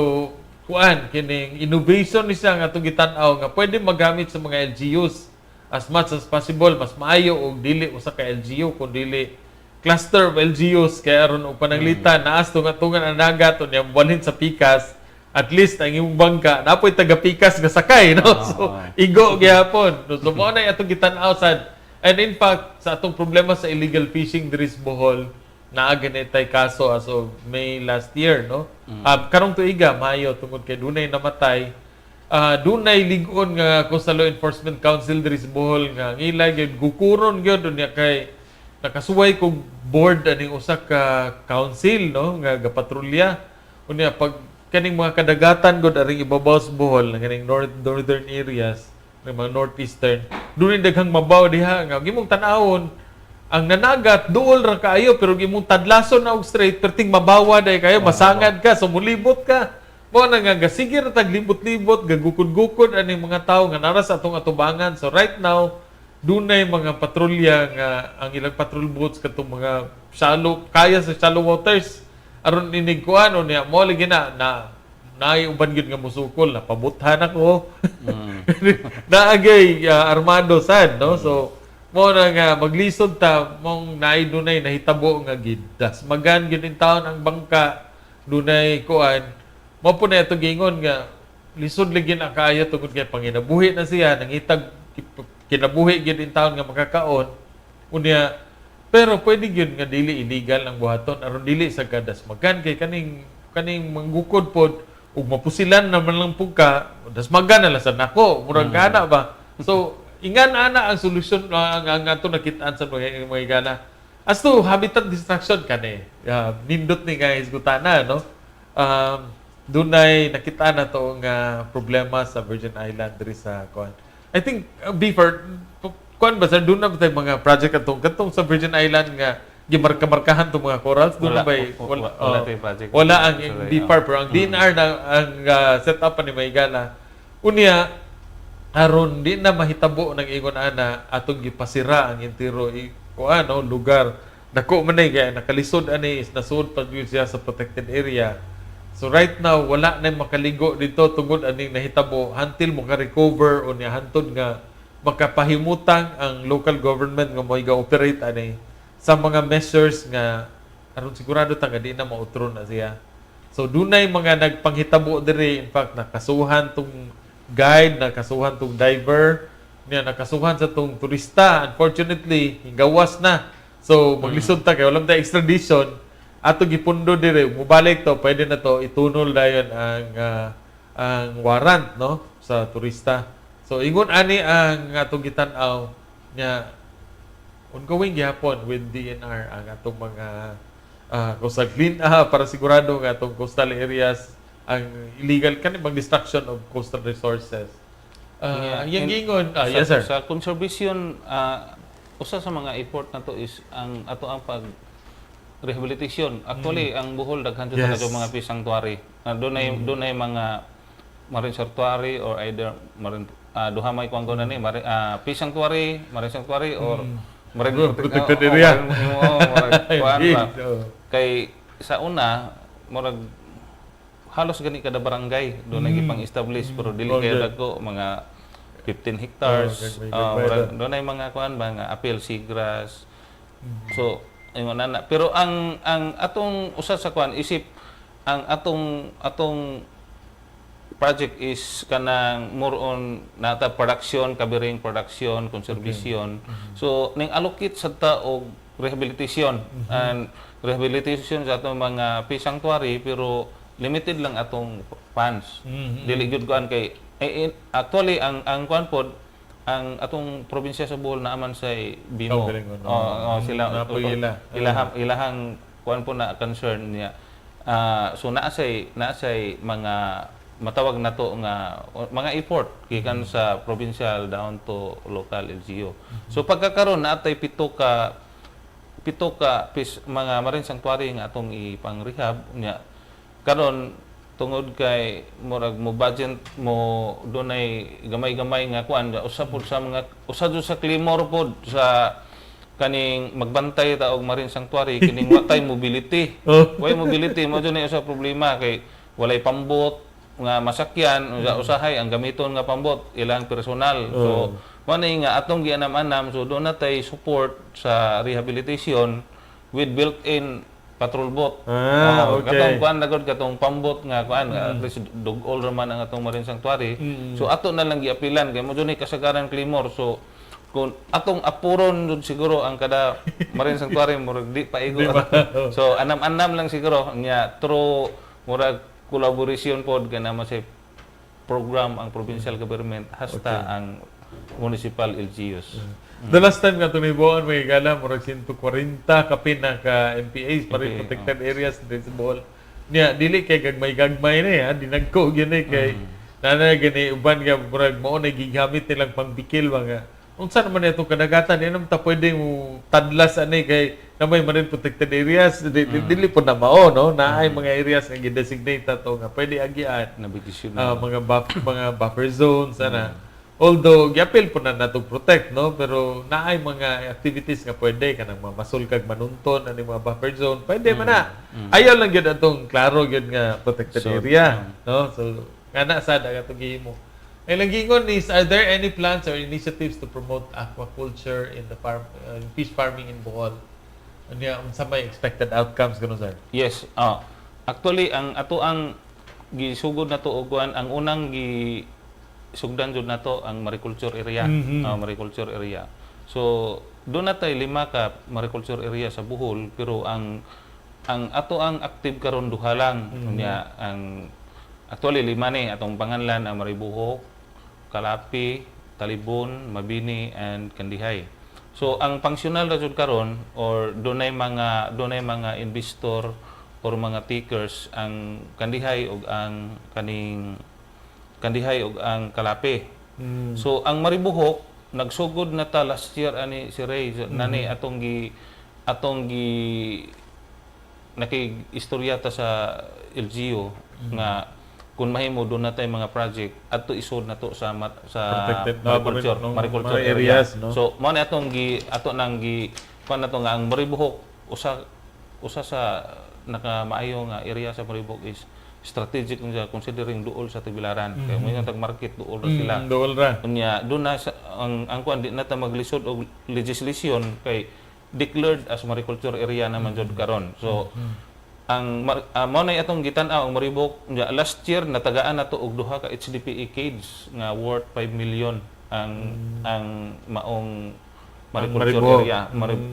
kuan kining innovation ni siya nga atong gitan-aw nga pwede magamit sa mga LGUs as much as possible. Mas maayo og dili usa ka LGU kun dili cluster of LGUs kay aron og pananglitan naas tunga-tungan ang dagat unya mobalhin sa pikas, at least ang imong bangka napoy taga pikas nga sakay, no? So igo gyapon, no? So mao na atong gitan-aw sad. And in fact, sa atong problema sa illegal fishing diri sa Bohol, naa gani tay kaso as of May last year, no? Karong tuiga Mayo, tungod kay dunay namatay. Dunay lig-on nga Coastal Law Enforcement Council diri sa Bohol nga ngila gyud gukuron gyud unya kay nakasuway kog board aning usa ka council, no, nga gapatrolya. Unya pag kaning mga kadagatan gud aring ibabaw sa Bohol nga kaning northern areas ng mga northeastern, dunay daghang mabaw diha nga imong tan-awon ang nanagat duol ra kaayo, pero imong tadlason na og straight perting mabawa day kayo, masangad ka, so mulibot ka. Mo na nga gasige ra tag libot-libot, gagukod-gukod aning mga tawo nga nara sa atong atubangan. So right now dunay mga patrolya nga ang ilang patrol boats katong mga shallow, kaya sa shallow waters aron inig kuan. Niya mo lagi na na naay uban gyud nga musukol na pabuthan ako naagay armado sad, no? So mo na nga maglisod ta mong naay dunay nahitabo nga gidasmagan gyud in taon ang bangka, dunay kuan mo po na ito giingon nga lisod lagi na kaayo tungod kay panginabuhi na siya, nangitag kinabuhi gyud in taon nga makakaon unya. Pero pwede gyud nga dili illegal ang buhaton aron dili sa kadasmagan kay kaning kaning manggukod pod ug mapusilan naman lang pud ka, dasmagan na lang sa nako, murag kana ba. So ingan ana ang solusyon ang ato nakitaan sa mga higala. As to habitat destruction kani, nindot ni nga hisgutana, no? Dunay nakita na to nga problema sa Virgin Island diri sa kuan. I think before kuan ba sir, doon na ba tayo mga project atong katong sa Virgin Island nga gimarka-markahan tong mga corals doon na Wala, ba? wala, wala tayong project. Wala ang Sorry, BFAR, pero ang DENR na ang set up ni Maygala. Unya aron di na mahitabo ng ingon ana atong gipasira ang entero kuan, no, lugar. Dako man eh, kaya nakalisod ani is nasud pa gyud siya sa protected area. So right now wala na makaligo dito tungod aning nahitabo until mo ka-recover o niya hantod nga makapahimutang ang local government nga mo operate ani sa mga measures nga aron sigurado ta nga di na mautro na siya. So dunay mga nagpanghitabo diri, in fact nakasuhan tong guide, nakasuhan tong diver, niya nakasuhan sa tong turista. Unfortunately, gawas na. So maglisod ta kay wala tay extradition. Ato gipundo dire, mubalik to, pwede na to itunol dayon ang warrant, no, sa turista. So ingon ani ang atong gitan-aw nya, ongoing gihapon with DENR ang atong mga coastal clean up para sigurado nga atong coastal areas ang illegal kani bang destruction of coastal resources. Yang gingon, yes, sir. Sa conservation, usa sa mga effort na to is ang ato ang pag rehabilitation. Actually, ang Bohol daghan jud talaga mga fish sanctuary. Na doon ay mga marine sanctuary or either marine, duha may kuan na ni marine, fish sanctuary, marine sanctuary or marine Oh, protected area. Marine, oo, murag kuan ba. Kay sa una murag halos gani kada barangay doon mm. gipang-establish pero dili kay dagko, mga 15 hectares. Oh, gagmay, gagmay Murag doon ay mga kuan ba nga apel seagrass. So ingon na. Pero ang atong usa sa kuan isip ang atong atong project is kanang more on nata production, covering production, conservation. So ning allocate sa ta og rehabilitation and rehabilitation sa atong mga fish sanctuary, pero limited lang atong funds. Dili gyud kuan kay actually ang kuan pod ang atong probinsya sa Bohol naaman sa BIMO. Oh, galing, no? Oo, sila Napoy ila. Ilahang ilahang kuan po na concern niya. So naa say mga matawag nato nga mga effort gikan sa provincial down to local LGU. So pagkakaron naatay pito ka fish, mga marine sanctuary nga atong ipang-rehab nya. Karon tungod kay murag mo budget mo dunay gamay-gamay nga kuan, usa pod sa mga usa jud sa clamor pod sa kaning magbantay ta og marine sanctuary kining wa tay mobility. Way mobility mo jud na usa problema kay walay pambot nga masakyan. Usahay ang gamiton nga pambot ilang personal. So mao ni nga atong gianam-anam, so doon na tay support sa rehabilitation with built-in patrol boat. Oo, katong kuan na gud, katong pambot nga kuan, at least dug-ol ra man ang atong marine sanctuary. So ato na lang giapilan kay mo jud ni kasagaran clamor. So kung atong apuron jud siguro ang kada marine sanctuary murag di paigo. So anam-anam lang siguro nya through murag collaboration pod kana man say program ang provincial government hasta ang municipal LGUs. The last time nga tumibuan may gala murag 140 kapin na ka MPAs pa rin MPA, protected areas din sa Bohol. Niya dili kay gagmay-gagmay ni ha, dinagko gyud ni kay nana gani uban nga murag mao na gigamit nilang pangbikil mga unsa naman itong kadagatan, di naman ta pwede mo tadlas ani kay na may marine protected areas dili po na mao, no, naay mga areas nga gi-designate ato nga pwede agian. Navigation. Mga buffer zones ana. Although giapil po na nato protect, no, pero naay mga activities nga pwede kanang mamasol kag manunton ani mga buffer zone, pwede man na. Ayaw lang gyud atong klaro gyud nga protected area, no? So kana sad ang atong gihimo. Ay lang gingon is, are there any plans or initiatives to promote aquaculture in the farm fish farming in Bohol? Unya unsa may expected outcomes kuno, sir? Yes. Actually ang ato ang gisugod na to og kuan, ang unang gi sugdan jud nato ang mariculture area. Mariculture area. So doon na tay lima ka mariculture area sa Bohol, pero ang ato ang active karon duha lang. Unya ang actually lima ni atong panganlan ang Maribuhok, Kalapi, Talibon, Mabini and Kandihay. So ang functional ra jud karon or dunay mga investor or mga takers ang Kandihay ug ang kaning Kandihay ug ang Kalapi. So ang Maribuhok nagsugod na ta last year ani si Ray. So, nani atong gi nakig-istorya ta sa LGU nga kung mahimo doon na tay mga project adto isod na to sa Protected na mariculture no, mariculture mga area. areas, no? So mao ni atong gi ato nang gi kuan nato nga ang Maribuhok. usa usa sa nakamaayo nga area sa Maribojoc is strategic nga considering duol sa Tagbilaran. Kay mo tag market duol ra sila. Duol ra. Unya doon na sa, ang kuan, di na ta maglisod og legislation kay declared as mariculture area naman jud karon. So mao nay atong gitan-aw ang Maribojoc. Unya last year natagaan nato og duha ka HDPE cage nga worth 5 million ang maong mariculture Maribojoc. area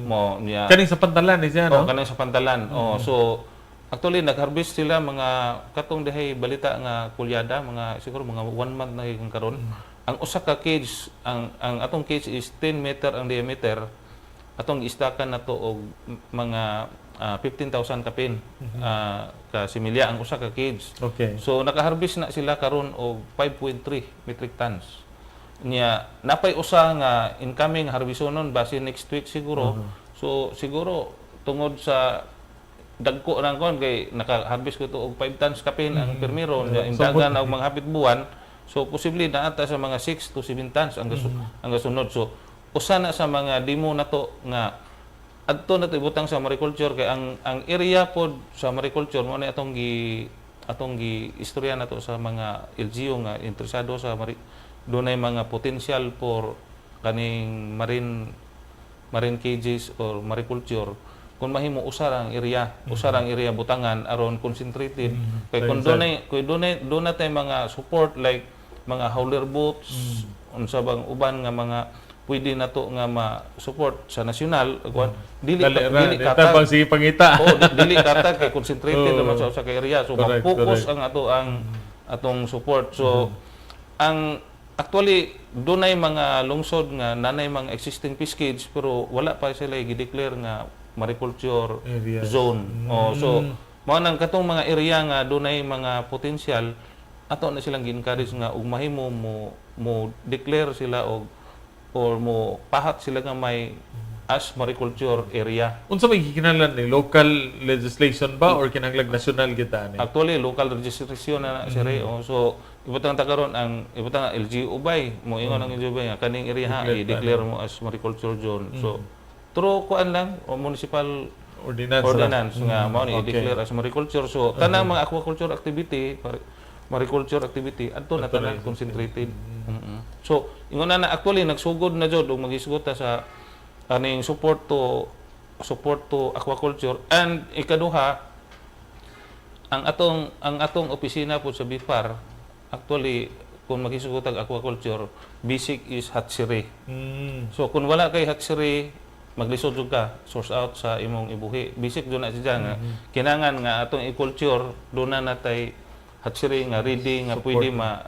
mo niya. Kaning sa Pantalan ni siya, Oh, no? kanang sa Pantalan. Oh, so actually nag-harvest sila mga katong dihay balita nga kulyada, mga siguro mga one month na higong karon. Ang usa ka cage, ang atong cage is 10 meter ang diameter. Atong giistakan nato og mga 15,000 kapin ka similya ang usa ka cage. So nakaharvest na sila karon og 5.3 metric tons. Nya napay usa nga incoming harvestonon base next week siguro. So siguro tungod sa dagko nang kon kay naka-harvest ko to og 5 tons kapin ang permiro nya imdagan og mga hapit buwan. So posible na ata sa mga 6 to 7 tons ang gasunod. So usa na sa mga demo nato nga adto na to ibutang sa mariculture kay ang area pod sa mariculture mo na atong gi istorya nato sa mga LGU nga interesado sa dunay mga potential for kaning marine marine cages or mariculture. Kung mahimo, usa ra ang area, usa ra ang area butangan aron concentrated kay kung dunay doon tay mga support like mga hauler boats, unsa bang uban nga mga pwede nato nga ma-support sa national kuan, dili Dali ra. dili Di katag. tabang sige pangita. Oh, dili katag kay concentrated naman sa usa ka area, so ma-focus ang ato ang atong support. So ang actually dunay mga lungsod nga nanay mga existing fish cage pero wala pa sila gi-declare nga mariculture Area. zone. Oh, so mao nang katong mga area nga dunay mga potential, ato na silang gi-encourage nga ug mahimo mo mo declare sila og or mo pahat sila nga may as mariculture area. Unsa may gikinahanglan ni, local legislation ba or kinahanglan national kita ani? Actually, local registration na na sir. Oh, so ibutang ta karon ang ibutang ang LGU bay, mo ingon ang LGU bay nga kaning area ha, Declare i-declare mo as mariculture zone. So through kuan lang o municipal Ordinance ra. Ordinance nga mao ni i-declare as mariculture. So tanang mga aquaculture activity, mariculture activity adto na tanan concentrated. So ingon na na actually nagsugod na jud og maghisgot ta sa aning support to aquaculture. And ikaduha, ang atong opisina po sa BFAR, actually kung maghisgot og aquaculture, basic is hatchery. So kung wala kay hatchery, maglisod jud ka, source out sa imong ibuhi. Basic jud na siya nga kinangan nga atong i-culture doon na natay hatchery nga ready nga pwede ma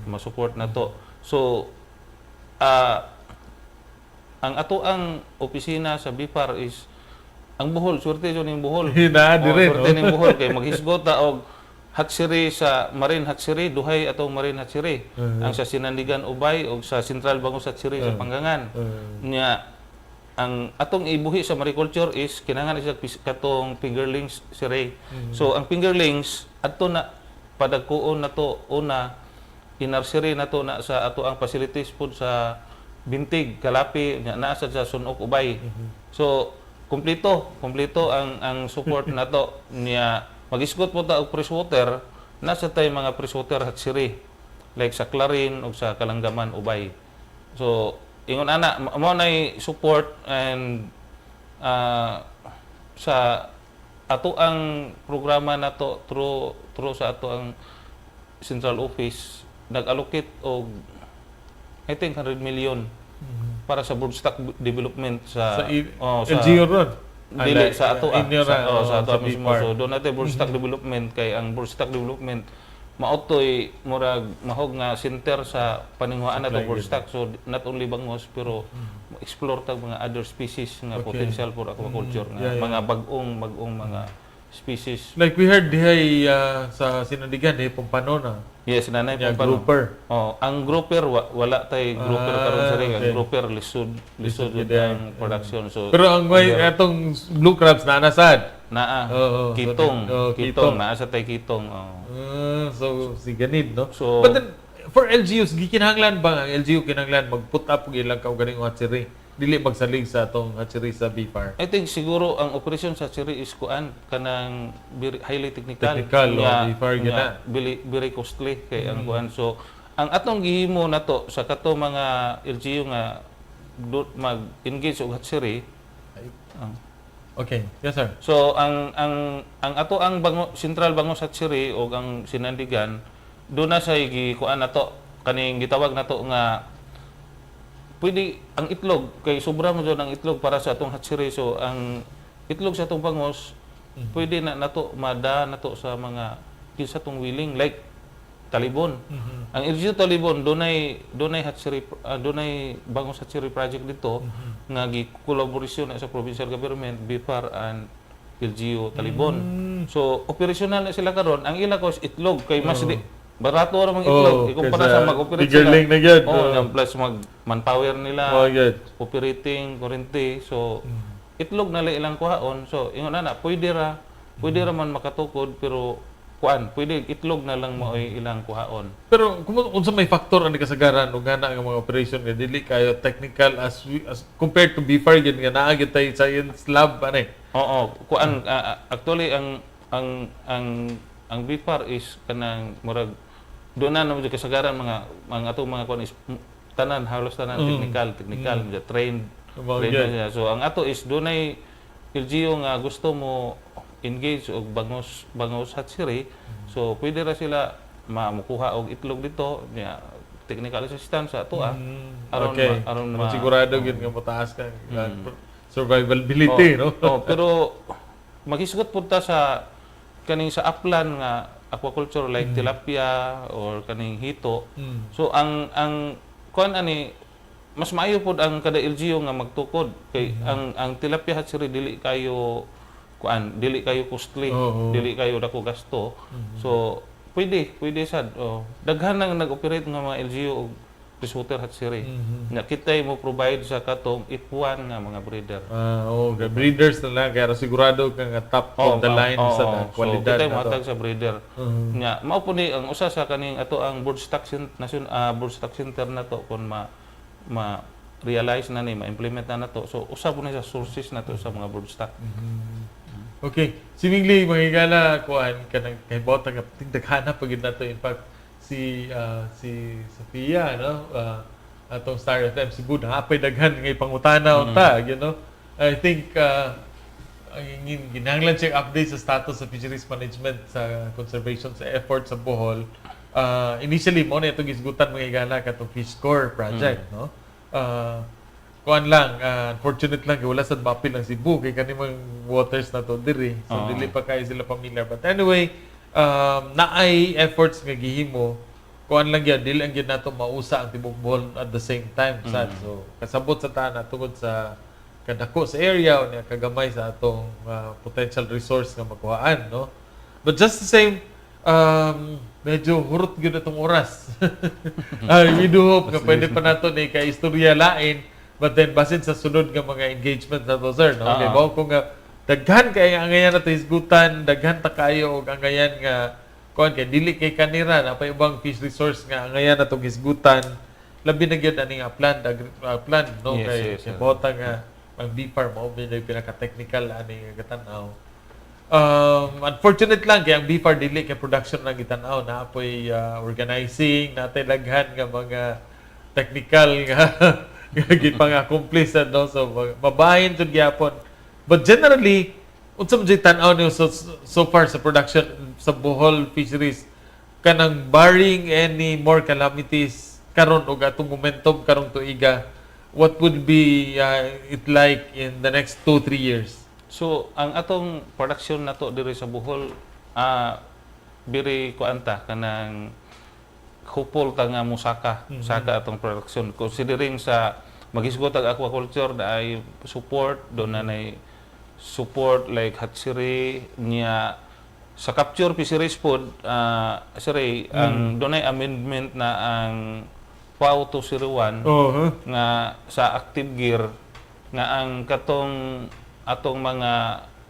ma-support na to. So ang ato ang opisina sa BFAR is ang Bohol, swerte jud ning Bohol. Naa Oh, dire, swerte no? ning Bohol kay maghisgot ta og hatchery sa marine hatchery, duhay atong marine hatchery. Ang sa Sinandigan Ubay og sa Central Bangus Hatchery sa Panggangan. Nya ang atong ibuhi sa mariculture is kinahanglan siya katong fingerlings si Ray. So ang fingerlings adto na padagkuon na to una, in-nursery na to na sa ato ang facilities pod sa Bintig, Kalapi, nya naa sa Sunok Ubay. So kumpleto, kumpleto ang support nato. Niya magisgot po ta og freshwater, nasa tay mga freshwater hatchery like sa Clarin ug sa Kalanggaman Ubay. So ingon ana mo nay support and sa ato ang programa nato through through sa ato ang central office, nag-allocate og I think 100 million para sa broodstock development sa, Sa oh, sa LGU ron. Dili Ala, sa ato inyo sa, ra, oh, sa oh, ato sa mismo. BFAR. So doon natin broodstock development kay ang broodstock development maotoy murag mahog nga center sa paninguhaan nato Supply. broodstock. So not only bangos pero explore tag mga other species nga potential for aquaculture nga mga bag-ong bag-ong mga species. Like we heard dihay sa Sinandigan, dihay Pompano na. Yes, nanay Nya Pompano. grouper. Oh, ang grouper wala tay grouper karon sir. Ang grouper lisod lisod Lisod jud gid ay. ang production. So Pero ang may atong blue crabs na nasad. Naa Oo, kitong, oo, kitong, kitong. naa sa tay kitong. Oh. So si ganid, no? So But then for LGUs, gikinahanglan ba ang LGU kinahanglan mag-put up og ilang kaugalingong hatchery? dili magsalig sa atong hatchery sa BFAR? I think siguro ang operation sa hatchery is kuan, kanang very highly technical. Technical, Nga- oh, BFAR gyud nga na. Very, very costly kay ang kuan. So ang atong gihimo nato sa kato mga LGU nga mag-engage og hatchery. Okay, yes, sir. So ang ato ang bango, Central Bangos Hatchery og ang Sinandigan, do na say gikuan nato kaning gitawag nato nga pwede ang itlog kay sobra mo jud ang itlog para sa atong hatchery. So ang itlog sa atong bangos, pwede na nato mada nato sa mga kinsa tong willing, like Talibon. Ang LGU Talibon, dunay hatchery, dunay bangos hatchery project dito nga gi-collaboration na sa provincial government, BFAR and LGU Talibon. So operational na sila karon. Ang ila cost itlog kay mas di barato ra mang itlog Oh, ikumpara kaysa sa mag-operate sila. fingerling na gyud, Oh, oh. nga plus mag manpower nila, Oh, good. operating kurente. So itlog na lang ilang kuhaon. So ingon na na pwede ra man makatukod, pero kuan, pwede itlog na lang maoy ilang kuhaon. Pero kung unsa may factor ang kasagaran ug ngana ang mga operation nga dili kayo technical as compared to BFAR gyud nga naa gyud tay science lab ani? Oo, kuan, actually ang BFAR is kanang murag doon na naman jud kasagaran mga atong mga kuan is tanan, halos tanan technical, technical mm. trained Mao trained gyud. na siya. So ang ato is dunay LGU nga gusto mo engage og bangos hatchery. So pwede ra sila mamukuha og itlog dito niya, technical assistance sa ato aron aron Aron sigurado gyud nga mataas ka ang survivability, no? Oh, pero maghisgot pud ta sa kaning sa upland nga aquaculture like tilapia or kaning hito. So ang kuan ani, mas maayo pud ang kada LGU nga magtukod kay ang tilapia hatchery dili kayo kuan, dili kayo costly, dili kayo dako gasto. So pwede pwede sad, oh. Daghan nang nag-operate nga mga LGU og freshwater hatchery. Nga kitay mo provide sa katong F1 nga mga breeder. Ah, oh, breeders na lang kaya sigurado ka nga top of the line sa So, kwalidad kitay na to. mohatag sa breeder. Nya, mao po ni ang usa sa kaning ato ang broodstock nation, broodstock center na to kung ma ma realize na ni, ma-implement na nato. So usa po ni sa sources nato sa mga broodstock. Okay. Seemingly, mga higala, kuan kanang kahibaw ta nga daghan pa gyud nato. In fact, si Sophia, no? Atong Star FM Cebu naapay daghan nga ipangutana unta. I think ang ginahanglan siya update sa status sa fisheries management sa conservation sa effort sa Bohol. Initially mo na itong gisgutan, mga higala, katong Fish Core project, no? Kuan lang, unfortunate lang kay wala sad mapil ang Cebu kay kani mga waters na to diri. So dili pa kayo sila familiar. But anyway, naay efforts nga gihimo. Kuan lang gyud, dili ang gyud nato mausa ang tibok Bohol at the same time sad. So kasabot sa tanan tungod sa kadako sa area o niya kagamay sa atong potential resource nga makuhaan, no? But just the same, medyo hurot gyud atong oras. Ay, we do hope nga pwede pa nato ni ka istorya lain, but then basin sa sunod nga mga engagement na to, sir, no? Ah. Kay mao ko nga daghan kay ang angayan nato hisgutan, daghan ta kayo og angayan nga kuan kay dili kay kanira na pa ubang fish resource nga angayan natong hisgutan, labi na gyud ani nga upland upland, no? Kay Yes, sir. bota nga ang BFAR mao ba yung pinaka-technical ani nga gatan-aw. Unfortunate lang kay ang BFAR dili kay production lang gitan-aw, na apoy organizing natay laghan nga mga technical nga nga gipang-accomplish, ano? So mabahin jud gyapon, but generally, unsa man jud tan-aw niyo so far sa production sa Bohol fisheries kanang barring any more calamities karon og atong momentum karong tuiga, what would be it like in the next 2-3 years? So ang atong production nato diri sa Bohol, biri kuan ta, kanang hopeful ta nga musaka saka atong production considering sa maghisgot ang aquaculture na ay support do na nay support like hatchery niya. Sa capture fisheries pod, Sir Ray, ang dunay amendment na ang FAO 201 nga sa active gear nga ang katong atong mga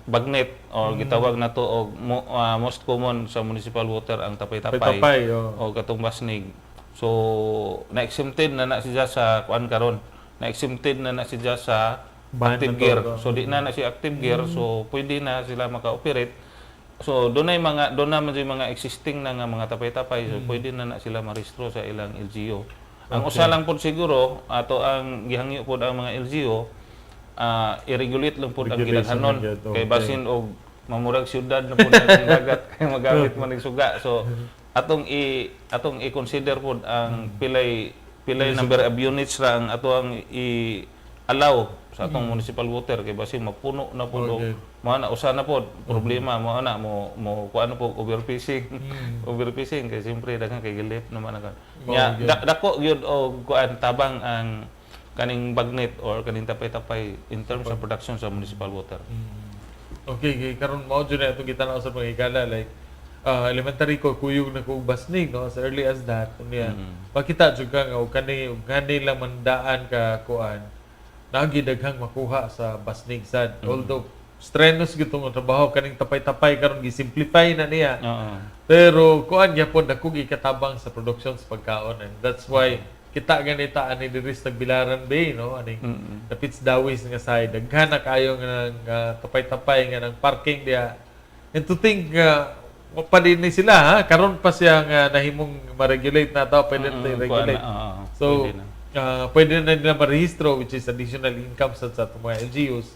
bagnet or gitawag nato og most common sa municipal water ang tapay-tapay Tapay-tapay, oh. o katong basnig. So na-exempted na na siya sa kuan karon. Na exempted na na siya sa Ban active na to, gear. no? So di na na siya active gear, so pwede na sila maka-operate. So doon na man yung mga existing na nga mga tapay-tapay, so pwede na na sila marehistro sa ilang LGU. Ang usa lang pod siguro ato ang gihangyo pod ang mga LGU, i-regulate lang pod ang Regulation gilaghanon lang gyud, kay basin og mamurag syudad na pod ang dagat kay magamit man og suga. So atong i-consider pod ang pilay pilay number of units ra ang ato ang i-allow sa atong municipal water kay basin mapuno na pod og mao na usa na pod problema, mao na mo mo kuan po, overfishing. Overfishing kay siyempre daghan kay gilip naman ang Mao nya gyud. dako gyud og kuan tabang ang kaning bagnet or kaning tapay-tapay in terms of production sa municipal water. Okay, kay karon mao jud na atong gitanaw sa mga higala, like elementary ko, kuyog na ko og basnig, no, as early as that. Unya makita jud ka nga og kani lang mandaan ka kuan, naagi daghang makuha sa basnig sad, although strenuous gyud tong trabaho kaning tapay-tapay. Karon gisimplify na niya. Pero kuan gyapon, dakog ikatabang sa production sa pagkaon, and that's why kita ganita ani diri sa Tagbilaran Bay, no, aning dapit sa Dawis nga side, daghan na kayo nga ng tapay-tapay nga ng parking diha. And to think nga wa pa din ni sila, ha, karon pa siya nga nahimong ma-regulate na to, pwede na i-regulate. Kuan na, oo, So pwede na. Pwede na nila marehistro, which is additional income sa atong mga LGUs.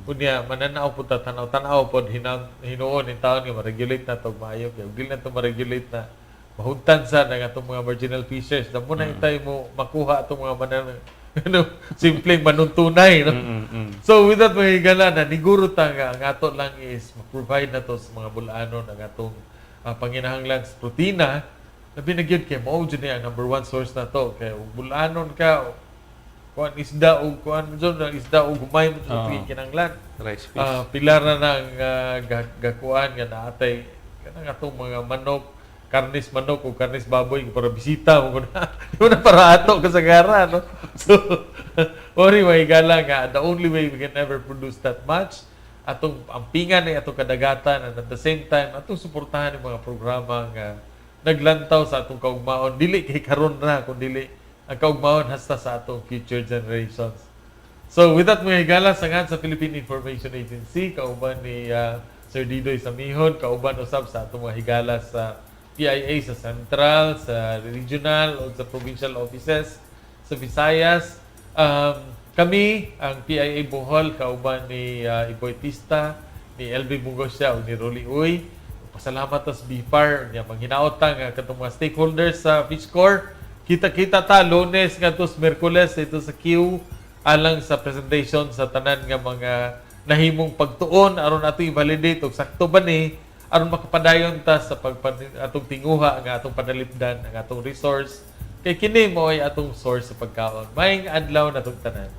Unya mananaw pud ta, tanaw-tanaw pod hinuon in taon nga ma-regulate na to maayo, kay dili na to ma-regulate na, mahugtan sa ng atong mga marginal fishers damo na itay mo makuha atong mga manan ano, simpleng manuntunay, no? So with that, mga higala, na niguro ta nga ang ato lang is ma-provide na to sa mga Bol-anon ang atong panginahanglan sa protina, labi na gyud kay mao jud ni ang number one source na to, kay ug Bol-anon ka, kuan isda ug kuan jud ang isda ug humay mo jud kinahanglan. Rice fish. Pilar na ng gakuan nga naatay kanang atong mga manok, karnis manok o karnis baboy para bisita mo na, di mo na para ato kasagara, no? So ori, may gala nga the only way we can ever produce that much, atong ampingan ay atong kadagatan, and at the same time atong suportahan yung mga programa nga naglantaw sa atong kaugmaon, dili kay karon ra kun dili ang kaugmaon hasta sa atong future generations. So with that, mga higala, sangan sa Philippine Information Agency, kauban ni Sir Didoy Samihon, kauban usab sa atong mga higala sa PIA sa Central, sa regional o sa provincial offices sa Visayas. Kami, ang PIA Bohol, kauban ni Iboy Tista, ni LB Bungosya o ni Rolly Uy. Pasalamat tas BFAR niya manghinaot ta nga katong mga stakeholders sa Fishcore. Kita-kita ta Lunes ngadto sa Miyerkules dito sa Q alang sa presentation sa tanan nga mga nahimong pagtuon aron ato i-validate og sakto ba ni aron makapadayon ta sa pagpan atong tinguha nga atong panalipdan ang atong resource, kay kini mo ay atong source sa pagkaon. Maayong adlaw natong tanan.